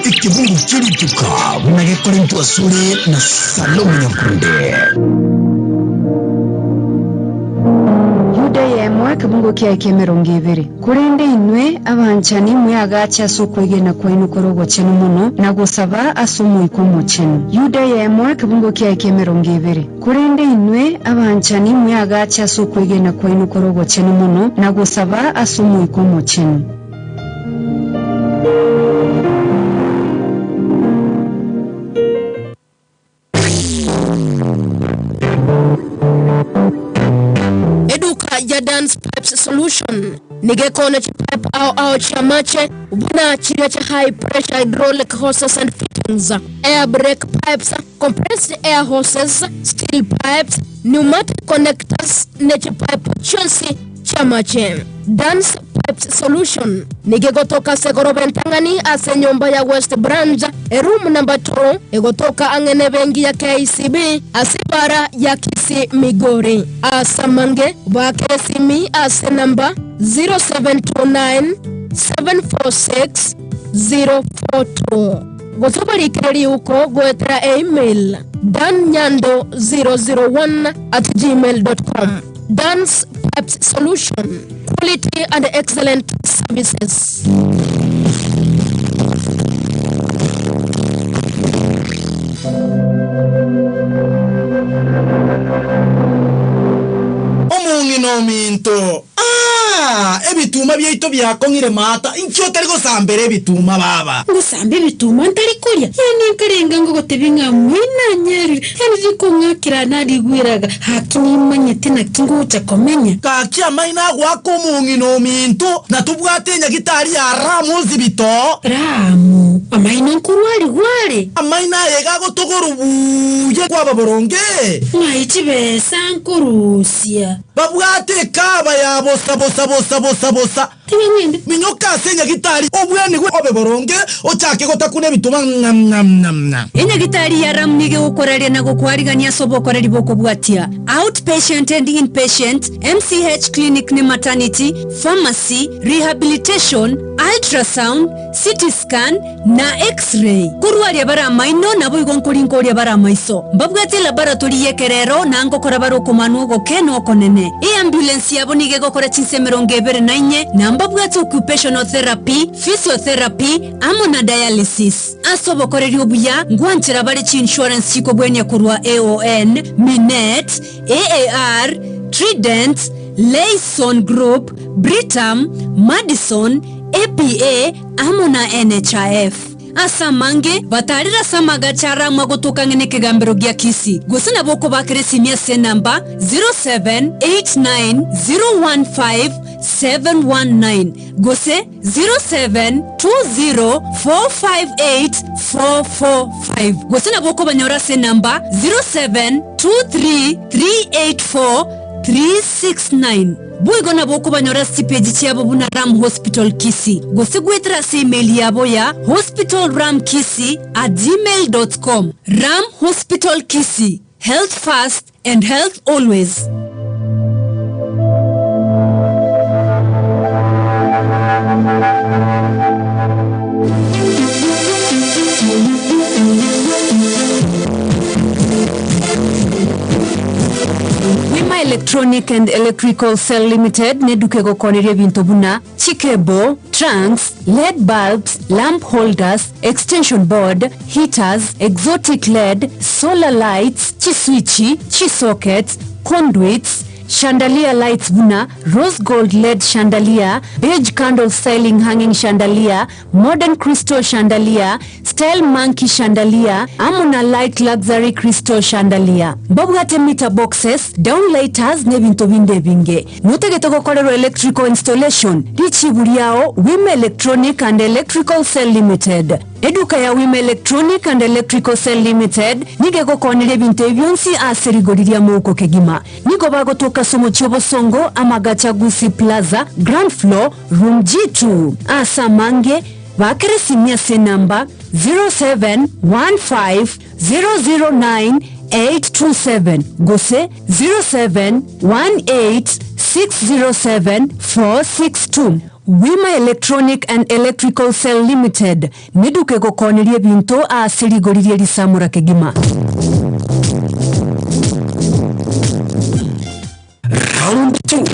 Ikibungu chilituka mnagekore asule na Salome Nyakunde. Yuda yemwe kabungo kya kemirongo ibiri kurende inwe abanchani muyagacha sokwegena kwainu korogo chenu muno na gusaba asomo ikomo chenu. Yuda yemwe kabungo kya kemirongo ibiri kurende inwe abanchani muyagacha sokwegena kwainu korogo chenu muno na gusaba asomo ikomo chenu. Dance Pipes Solution nigekona pipe au chamache ubuna chiria cha high pressure hydraulic hoses and fittings, air brake pipes, compressed air hoses, steel pipes, pneumatic connectors, nature pipe chonsi chamache. Dance Pipes Solution. Nigegotoka Segorobentangani ase nyumba ya West Branch room number 2 egotoka angene bengi ya KCB asibara ya Kisi Migori. Asamange bakesimi ase namba 0729 746 042. Gotobarikireri uko goetera email dannyando001@gmail.com. Dance Pipes Solution, quality and excellent services. Omungino minto. Ebituma byaito byakongire mata inkyo tari gosambere ebituma baba ngusambe ebituma ntari kurya yani nkarenga ngo gotebinga mwina nyeri yani jikongakira narigwiraga hakini manyete na kingucha komenya kaki amaina gwako mungino minto na tubwate nyagitari ya Ramuzi bito Ramu amaina nkurwari gware amaina yegago togorubuye kwaba boronge ngaichibesa nkurusia babwate kaba ya bosa bosa bosa bosa bosa minyoka senya gitari obweni gwe obe boronge ochake gotakune bituma nam nam nam enya gitari ya Ram nige ukoraria na gokwarigania sobokoreri bokobwatia outpatient and inpatient, MCH clinic ni maternity, pharmacy, rehabilitation, ultrasound, CT scan na x-ray. Kurwaria bara maino nabo igonkorinkoria bara maiso mbabwate laboratory yekerero nango kora barokomanu gokeno konene e ambulance yabo nige gokora chinsemero ngebere na inye na mbabwate occupational therapy, physiotherapy amo na dialysis. Asobokoreri obuya ngwanchera bare chi insurance chiko bwenya kurwa AON, Minet, AAR, Trident, Layson Group, Britam, Madison, APA amo na NHIF. Asamange batarira samaga chara magotoka ngene kigambero gya Kisi gusina boko bakeresimia se namba 0789015719 gose 0720458445 gusina boko banyora se namba 0723384369. Buigo na boko banyora sipeji chiabo buna Ram Hospital Kisi. Gosigwetra si email yabo ya hospitalramkisi@gmail.com. Ram Hospital Kisi. Health fast and health always. Electronic and Electrical Cell Limited neduke gokoneria bintu buna chikebo, trunks, LED bulbs, lamp holders, extension board, heaters, exotic LED, solar lights, chiswichi, chisockets, conduits, chandelier lights buna rose gold LED chandelier, beige candle styling hanging chandelier, modern crystal chandelier, style monkey chandelier, amuna light luxury crystal chandelier. Babwate meter boxes, downlighters nebinto binde binge. Nutegete gokorero electrical installation, richi buriao Wima Electronic and Electrical Cell Limited. Eduka ya Wima Electronic and Electrical Cell Limited nige gokonire bintu ebyonsi aserigoriria moko kegima. Nigo bagotoka somo chobosongo Amagachagusi Plaza, ground floor, room G2. Asamange bakeresimia se namba 0715009827 gose 0718607462. Wima Electronic and Electrical Cell Limited niduke gokonerie bintu aserigoririe risamura kegima. Round 2.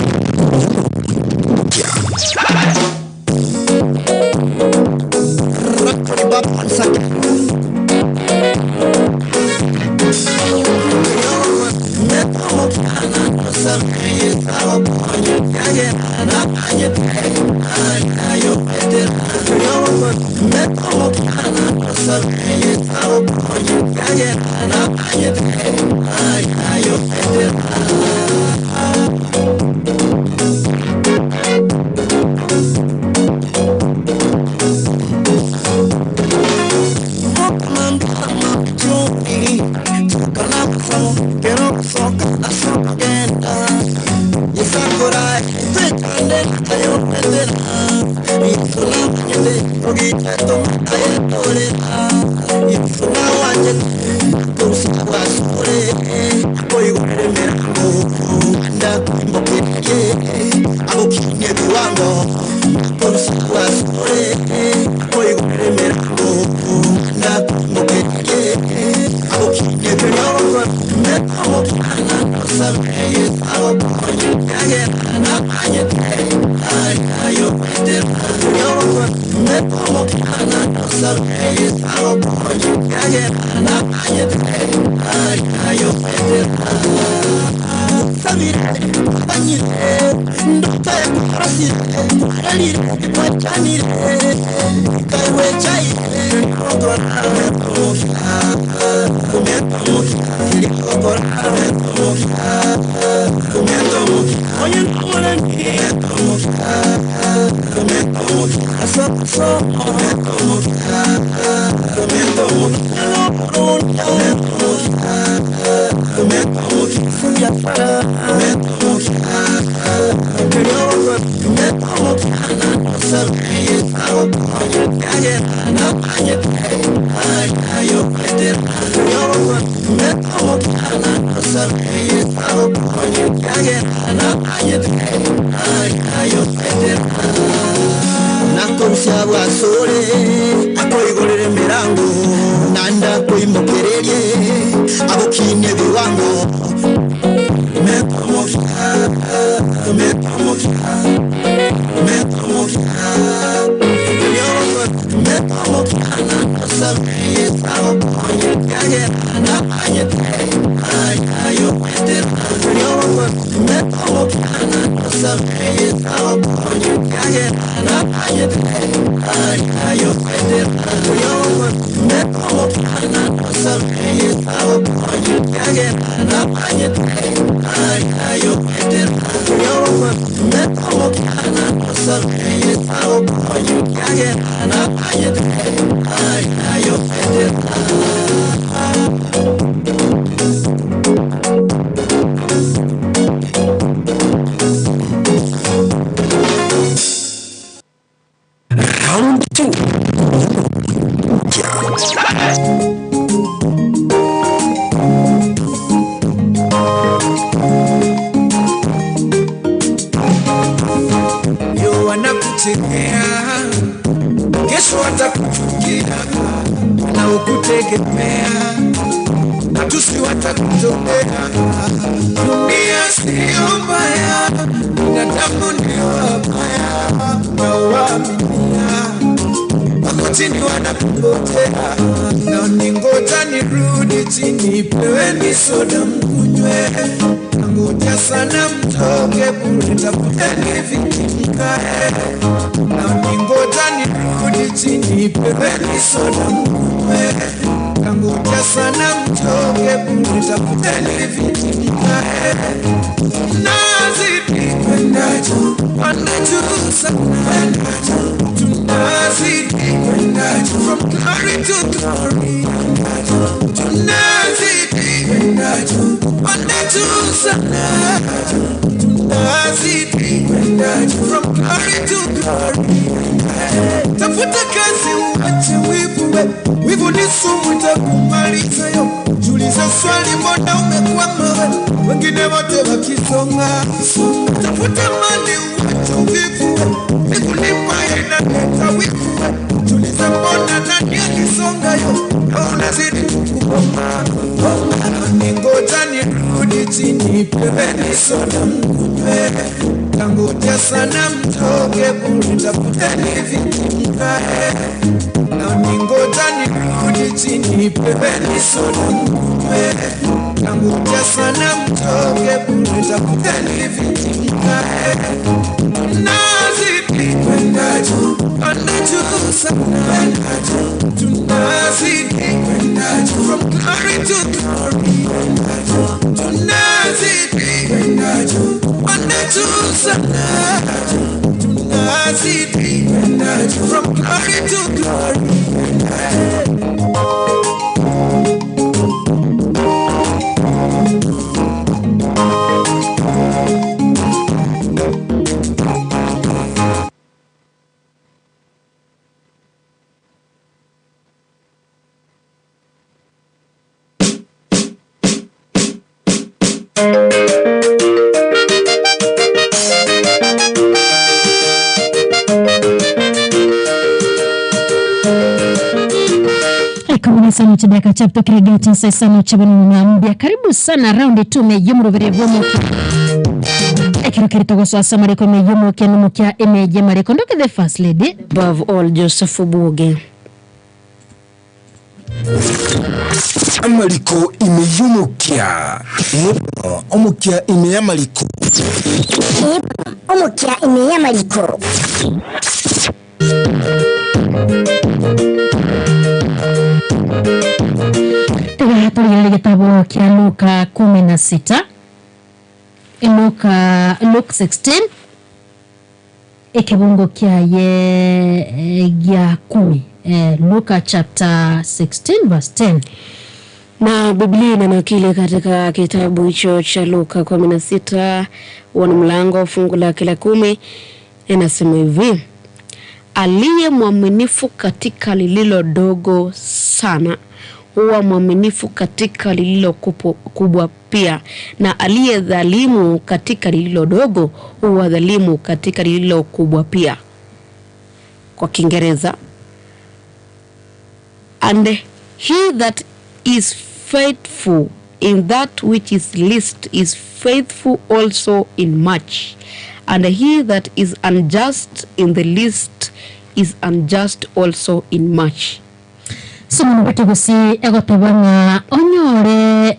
From glory to glory. Isano chidaka chapto kirega chinsa isano chabano mwambia karibu sana round 2 meyumurubere bomo ekero kerito asa mareko meyumo kenu kya emeje mareko ndoke the first lady above all Joseph Buge amariko imeyumukia omukia imeyamariko omukia imeyamariko Tuliele kitabu kia Luka 16 Luka Luke 16 ekebungo kia ye gya 10 Luka chapter 16 verse 10. Na Biblia inanakili katika kitabu hicho cha Luka 16 wana mlango fungu la kila 10 inasema hivi: aliye mwaminifu katika lililo dogo sana huwa mwaminifu katika lililo kubwa pia, na aliye dhalimu katika lililo dogo huwa dhalimu katika lililo kubwa pia. Kwa Kiingereza, and he that is faithful in that which is least is faithful also in much, and he that is unjust in the least is unjust also in much. Somo batigusi egotebanga onyore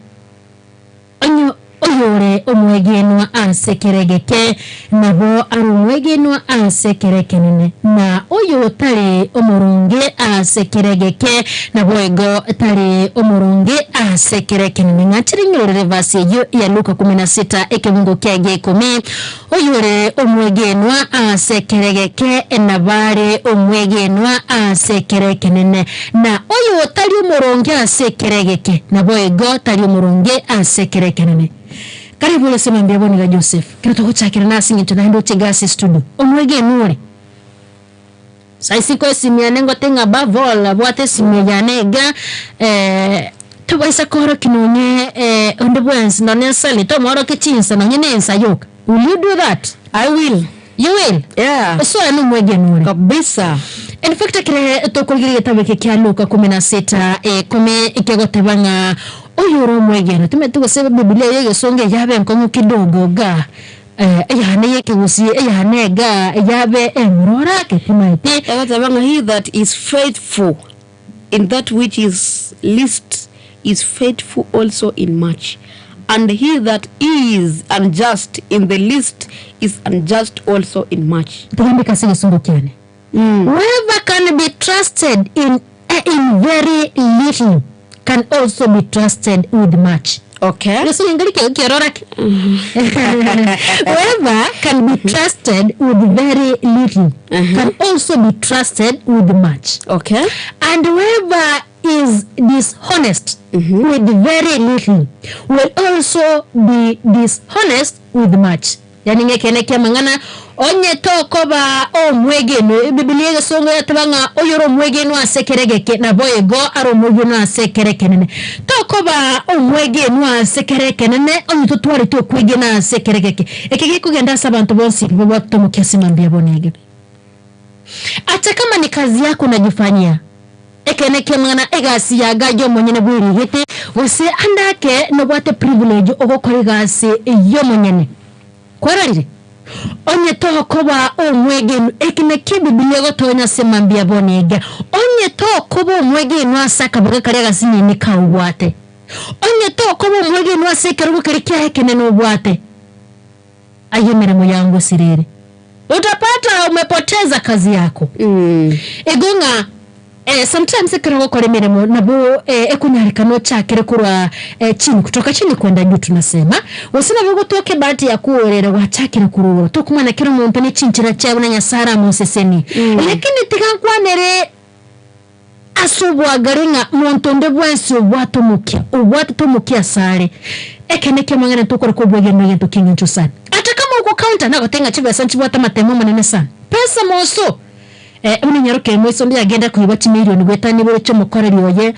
onyo oyore omwegenwa asekeregeke nabo arumwegenwa asekerekenene na oyo tari omurunge asekeregeke nabo ego tari omurunge asekerekenene ngachiri nyorere verse ya Luka 16 ekebungo kyage 10 oyore omwegenwa asekeregeke nabare omwegenwa asekerekenene na oyo tari omurunge asekeregeke nabo ego tari omurunge asekerekenene. Karibu le sema mbia boni ga Joseph. Kira tokuchakira nasi nginto na ndo chegasi studio. Omwege nure. Saisi ko simia nengo tenga bavola bwate simia yanega tubaisa koro kinonye onde bwensi none sali to moro kichinsa nonye nensa yoka. Will you do that? I will. You will? Yeah. So anu mwege nure. Kabisa. In fact kire tokuligire tabeke kya Luka 16 kumi ikegotebanga oyoro mwegeno tumetugo Biblia yegesonge yabe nkongo kidogo ga eyane yekigusi eyane ga yabe emurora ketimaite egatabanga he that is faithful in that which is least is faithful also in much, and he that is unjust in the least is unjust also in much. Tugambe kasi kyane. Whoever can be trusted in very little can also be trusted with much. Okay. Whoever can be trusted with very little can also be trusted with much. Okay. And whoever is dishonest with very little will also be dishonest with much. Yani ngeke mangana onye tokoba omwegeno Biblia gesongo yatabanga oyoro omwegeno asekeregeke na boyego aro omwegeno asekerekenene tokoba omwegeno asekerekenene onye totware tokwegena asekeregeke ekege kugenda sabantu bonsi bobatomukyasimambia bonege. Hata kama ni kazi yako unajifanyia ekeneke mwana egasi yagajo mwenyene bwirigete wose andake nobwate privilege ogokora egasi yo mwenyene kwararire onye tokoba omwegeno ekineke Biblia gotonya semambia bonega onye tokoba omwegeno asaka bugakari gasinini kaubwate onye tokoba omwegeno asekero kiri ekenene obwate ayo mirimo yangu sirere utapata umepoteza kazi yako. Egonga sometimes ekero gokora mirimo nabo ekunyarikano chakere kurwa chini kutoka chini kwenda juu tunasema wasina bugotoke bahati ya kuorera wachakere kurwa tokumana kero muntu ni chinchira chabu na nyasara museseni lakini tigankwanere asubwagarenga muntu nde bwensi obwatomukia obwatomukia sare ekeneke mangana tukora kobwegeno yento kingincho sana hata kama uko counter nagotenga chibesa nchibwata matemo manene sana pesa moso uninyaruke mweso ndi agenda kuiba chimilioni gwetani bwe cyo mukoreri oye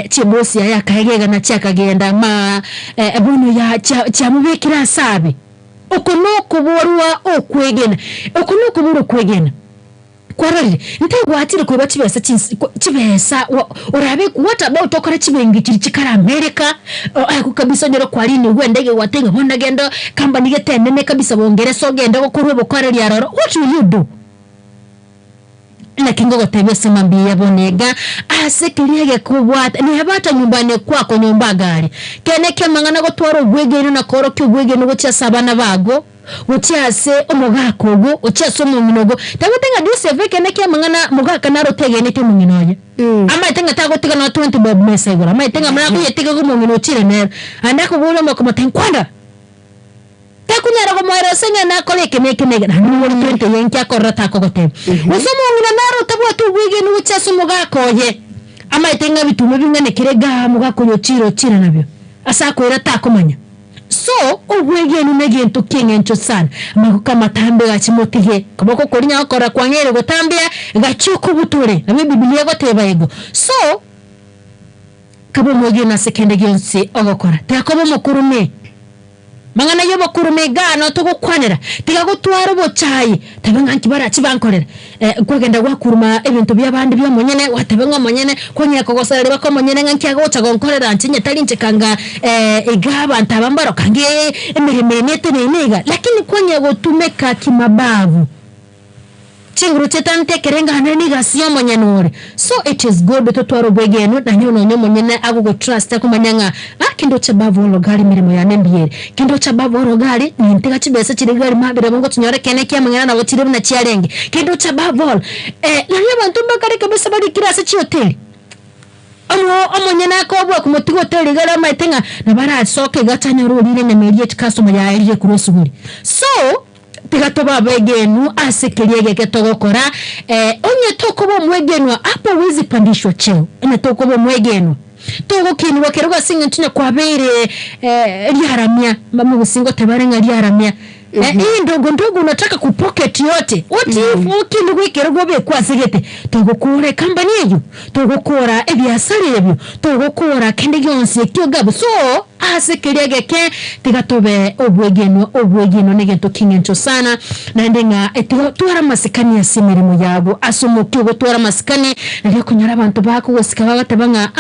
chibosi ya yakahegega na cyakagenda ma bunu ya cyamubikira sabe uko no kuborwa okwegena uko no kubura kwegena Kwarorire ntegwatire kuba chibesa chibesa urabe what about okora chibengi chiri chikara America ako kabisa nyoro kwalini wendege watenga hona gendo company getenene kabisa bongeresa ogende gokorwe bokoreria roro what will you do lakini ngogotebia sema mbiya bonega asekiriege kubwata ni habata nyumbani kwako nyumba gari kene kemangana gotwara obwegeni na koro kyobwegeni gochia sabana bago gochia se omogako ogo ochia se omong'inogo tagotenga duseve kene kemangana mogaka narotegene te omong'inoye ama itenga tagotiga na 20 bob mesa igoro ama itenga mara kuyetiga komong'ino ochire nero ande akobura makomata nkwanda takunyara komwera senya nakoleke neke neke na nuwo 20 yenki akorra takogote usomo ngina naro tabwatu bwigeni uchaso mugakoye ama itenga bitume bingane kirega mugakoyo chiro chira nabyo asakwera takomanya so obwegeni negento kingencho sana makuka matambe gachimotige koboko korinya okora kwangere gotambia gachuko butore na Biblia goteba ego so kabo mwegeni asekende gyonsi ogokora takobo mukurume mangana yo bakurume gano tugukwanira tigagutwara obochayi tabenga nkibara chibankorera kwagenda gwakuruma ebintu byabandi byomonyene watabenga omonyene kwonyera kogosarere bakomonyene nga nkiagocha gonkorera ntinye tali nchekanga igaba ntabambaro kange emirimo enete neniga lakini kwonyera gotumeka kimabavu chinguru chetante kerenga haneni gasiyo monyene ore so it is good totwaro bwegenu na nyono nyomonyene agugo trust akumanyanga kindo cha bavu olo gari mirimo ya nembiere kindo cha bavu olo gari ni ntega chibesa chiri gari mabira bongo tunyore kene kia mangana na wotire na chiarenge kindo cha bavu olo nanye bantu bakare kabisa bari kirase chi hoteli omonyene akobwa kumutigo hoteli gara maitenga na barasoke gatanya rurire nyemerie customer ya erije kurosuguri so tigatoba begenu asekeriege ketogokora onye tokobo mwegenu hapo wizi pandishwa cheo onye tokobo mwegenu togokinwa keruga singa ntinya kwabere liharamia mamugusingo tebarenga liharamia hii ndogo ndogo unataka kupocket yote what if ukindu kerugo be kwasigete togokora company eyo togokora ebiasara ebyo togokora kende gyonse kyogabo so asekeriege ke tigatobe obwegeno obwegeno negento kingencho sana nandenga etwara masikani ya simirimo yabo asomoki gotwara masikani nari kunyara abantu bako gosika batabanga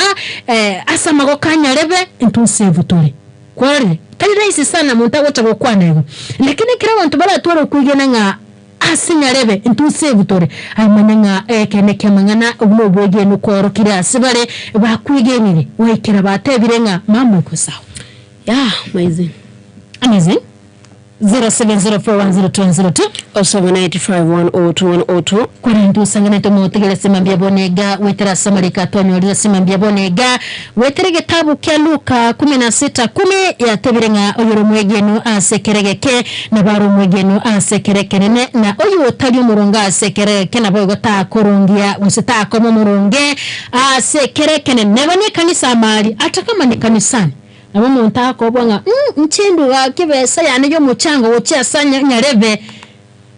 asamago kanyarebe intusevu tore kwari tari rahisi sana muntu agocha gokwana ego lakini kira abantu baratwara kwigena nga asinyarebe intusevu tore ayimanya nga kene kemangana ubwo bwegeno korokira asibare bakwigenire wekera batebire nga mama iko sawa. Yeah, amazing. Amazing. 0704102102 0785102102 kwarendu sangana tomotegere semambia bonega wetera samarika tonyorira semambia bonega wetere getabu kya Luka 16:10 yatebirenga oyoro mwegenu asekeregeke na baro mwegenu asekerekenene na oyu otali umuronga asekereke na bogo takorungia usitako muronge asekerekene nebane kanisa mali atakama ni kanisani nabo muntu akobwanga nchindu gakibesa yani yo muchango wochia sanya nyarebe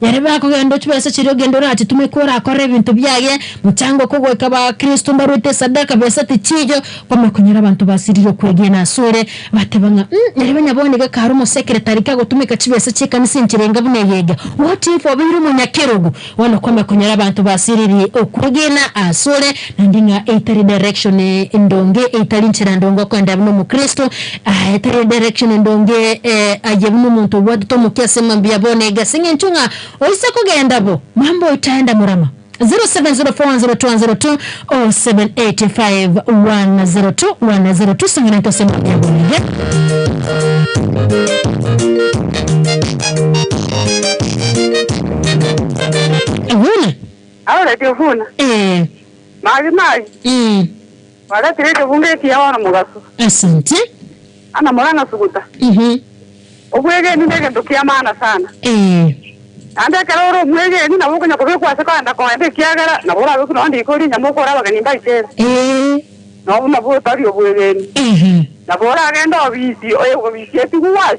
nyarebe akogenda chibesa chiri gendo rati tumekora akore ebintu byage muchango kogweka ba Kristo mbarute sadaka besa tichijo kwamakunyira abantu basiriro kwegena sore batebanga nyarebe nyabone gakarumo secretary kagotumeka chibesa chikanisa nchirenga buneyega what if obiru munyakerugo wana kwamakunyira abantu basiriri okwegena asore nandinga eitari direction ndonge eitari nchira ndongo kwenda buno mu Kristo eitari direction ndonge aje buno muntu wadu sema mbya bonega singe nchunga oise kugenda bo mambo itaenda murama 0704102102 0785102102 sangana tosema mbya bonega Vuna Ahora te vuna Magi magi Wala tirete vunge kia wana mugaso. Asante. Ana moranga suguta. Obwege ni ndege ndokia maana sana. Ande kaloro mwege ni nabuko nyakobe kwa seka anda kwa ende kiagara na bora biko ndi ikori nyamoko ra baganimba ikera. No mabu tari obwege ni. Na bora agenda obisi oyo obisi etiguwasi.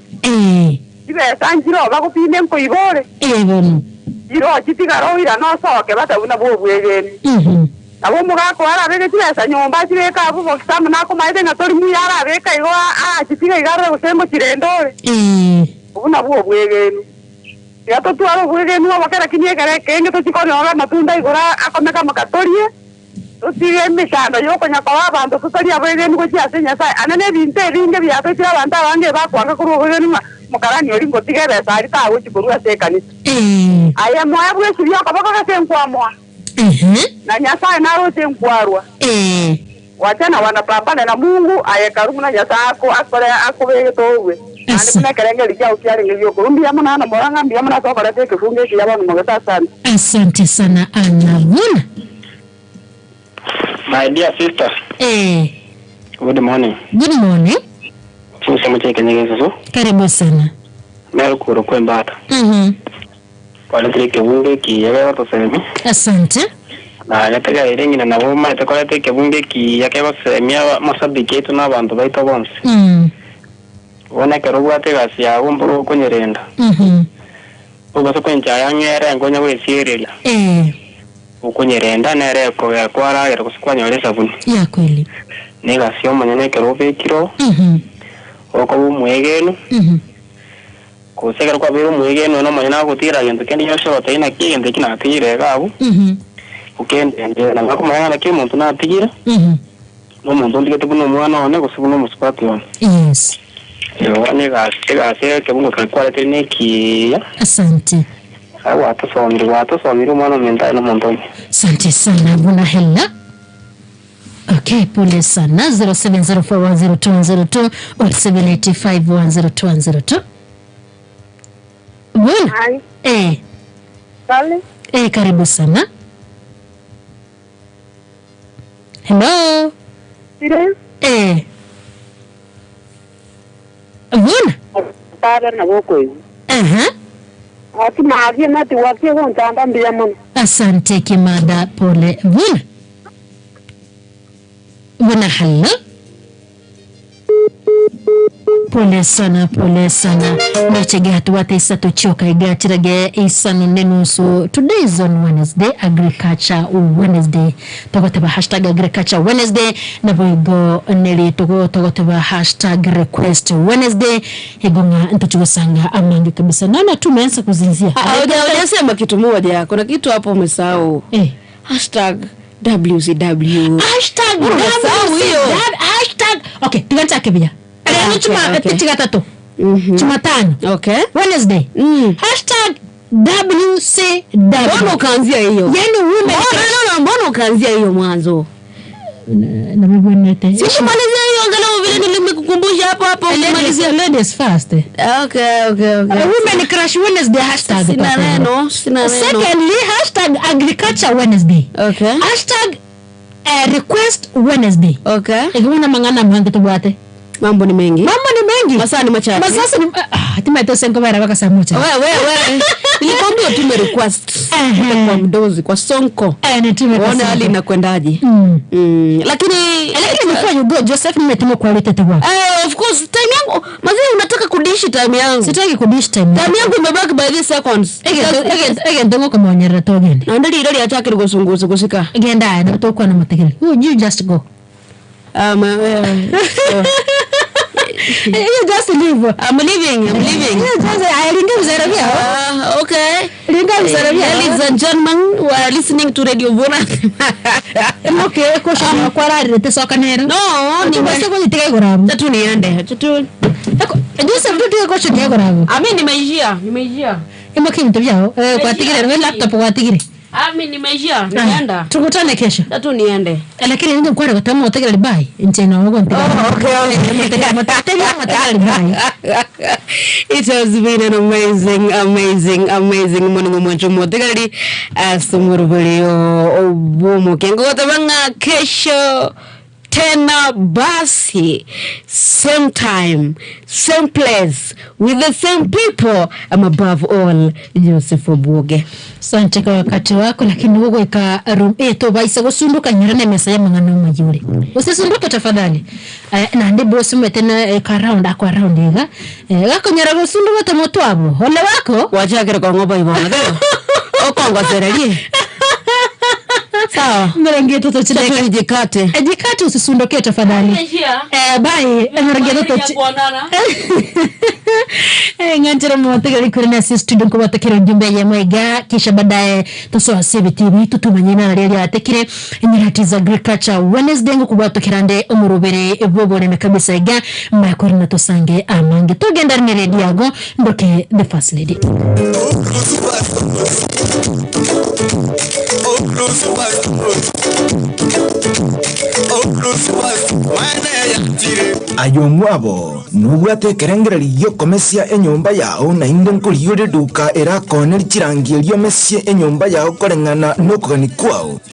Ibe sanjiro bakupime nko ibore. Bono. Iro chitigaro ira no soke batabuna bo obwege ni. Nabo mugako arabeke chibesa nyomba chibeka abu bokisamu nakomaete nga tori muya arabeka igo chitiga igare gusemo chirendore. Ubu nabwo obwegeni. Tigatotwara obwegeni oboke lakini ekere ekenge tochikonyora amatunda igoro akomeka makatorie totige emechando yokonya koba abanto totori abwegeni gochia ase Nyasaye ane na ebinto ebinge biatochire abanto abange bakwanga korwa obwegeni ng'a mokarani ori ngotiga ebesa aria tagochi korwa ase ekanisa. Aye moya bwesiria okoboko gase nkwamoa na Nyasaye naroche nkwarwa. Wachana wanapambana na Mungu aye karumu na Nyasaye ako akore akubege towe. Asante sana Anna Vuna. My dear sister. Good morning. Good morning. Karibu sana. Asante. Na nataka irengi na naboma itakolete kebunge ki yakeba masabiki yetu n'abantu baita bonse. Wona kerobwate gasi yago mboro konyerenda. Ubasa kwencha yangere ngonya wesiereria. Ukonyerenda nere ko yakwara gero kusikwanyore sabuni. Ya kweli. Nega sio manyane kerobe kiro. Oko bumwegenu. Kusekera kwa biro mwegenu no manyana gutira gento kendi yosho bataina kigende kinatire gabo. Ukende na ngakumanya na kimuntu natigira. No muntu ndigete buno mwana one gusibuno musipati one. Yes. Asante. Asante sana bwana Hela. Okay, pole sana. 0704102102 or 78510202. Bwana. Sale. Karibu sana. Hello. Bwana. Asante kimada pole. Bwana. Bwana hello. Pole sana, pole sana. Nachege hatuwate isa tuchoka igatirage isa nunenusu. Today is on Wednesday, Agriculture Wednesday. Togoteba hashtag Agriculture Wednesday. Na boigo neli togoteba hashtag Request Wednesday. Egonga ntuchugosanga amangi kabisa. Naona tumeanza kuzinzia. Hujasema kitu moja. Kuna kitu hapo umesahau. Hashtag WCW. Hashtag WCW. Hashtag. Okay, tuanze kibia. Jumatatu. Jumatano. Okay. Wednesday. Hashtag WCW. Mbona ukaanzia hiyo? Yaani women. Mbona ukaanzia hiyo mwanzo? Na mimi nete. Sikumalizia hiyo angalau vile nilimekukumbusha hapo hapo kumalizia ladies first. Okay. Women Crush Wednesday hashtag. Sina neno. Secondly, hashtag Agriculture Wednesday. Okay. Hashtag Request Wednesday. Okay. Ikuna mangana mwanzo tubwate. Mambo ni mengi. Masaa ni machache. Masaa ni hatimaye tosenko bara baka saa moja. Wewe. Nilikwambia tume request kwa mdozi kwa Sonko. Nitume kwa. Uone hali inakwendaje. Lakini before you go Joseph nimetuma kwa leta tu. Of course time yangu mazee unataka kudishi time yangu. Sitaki kudishi time. Time yangu imebaki by 3 seconds. Ege ndongo kama onyera togende. Na ndali ile ataki rugosunguza kusika. Genda na tokwa na mategere. You just go. You just leave. I'm leaving. You just I ringa mzarabia. Okay. Ringa mzarabia. Ladies and gentlemen, we are listening to Radio Vuna. Okay, kosha kwa rari tesoka nero. No, ni basi kwa nitike gorabu. Tatu niende. Tatu. Joseph tutige kosha ni gorabu. Ami nimeishia. Imo kintu byao. Kwa tigire laptop kwa tigire. Ami nimeishia, nienda. Tukutane kesho. Tatu niende. Lakini ndio kwa kwa tegera libai. Nje na wako ndio. Oh, okay. It has been an amazing morning mwancho motegari asumurubulio obumo kengo tabanga kesho tena basi, same time, same place, with the same people. I'm above all Joseph Obuoge. Asante kwa wakati wako, lakini wewe ka room eto baisa gusunduka nyurane mesa ya mangano majuri. Usisunduke tafadhali. Na ndi boss umetena ka round akwa round iga. Gakonyera gusunduka temoto abo. Ole wako wachakira kwa ngoba ibona leo. Okongo sererie. Sawa. 33 chidaka jikate. Jikate usisundoke tafadhali. Bye. 33 ng'anjira mwategeri kuri na sisi studio ko batekera ujumbe ya mwega kisha baadaye tusoa CBTV tutumanye na rero atekire inyirati za agriculture Wednesday ngo kubatokera nde omurubere bobore kabisa ega makuri na tosange amange tugenda ne radio yago ndoke the first lady. Ayo mwabo nubwate kerengereri yokomesia enyomba yao nainde nkuriyore duka erakoneri chirangi eriomesie enyomba yao koreng'ana nokogani kwao.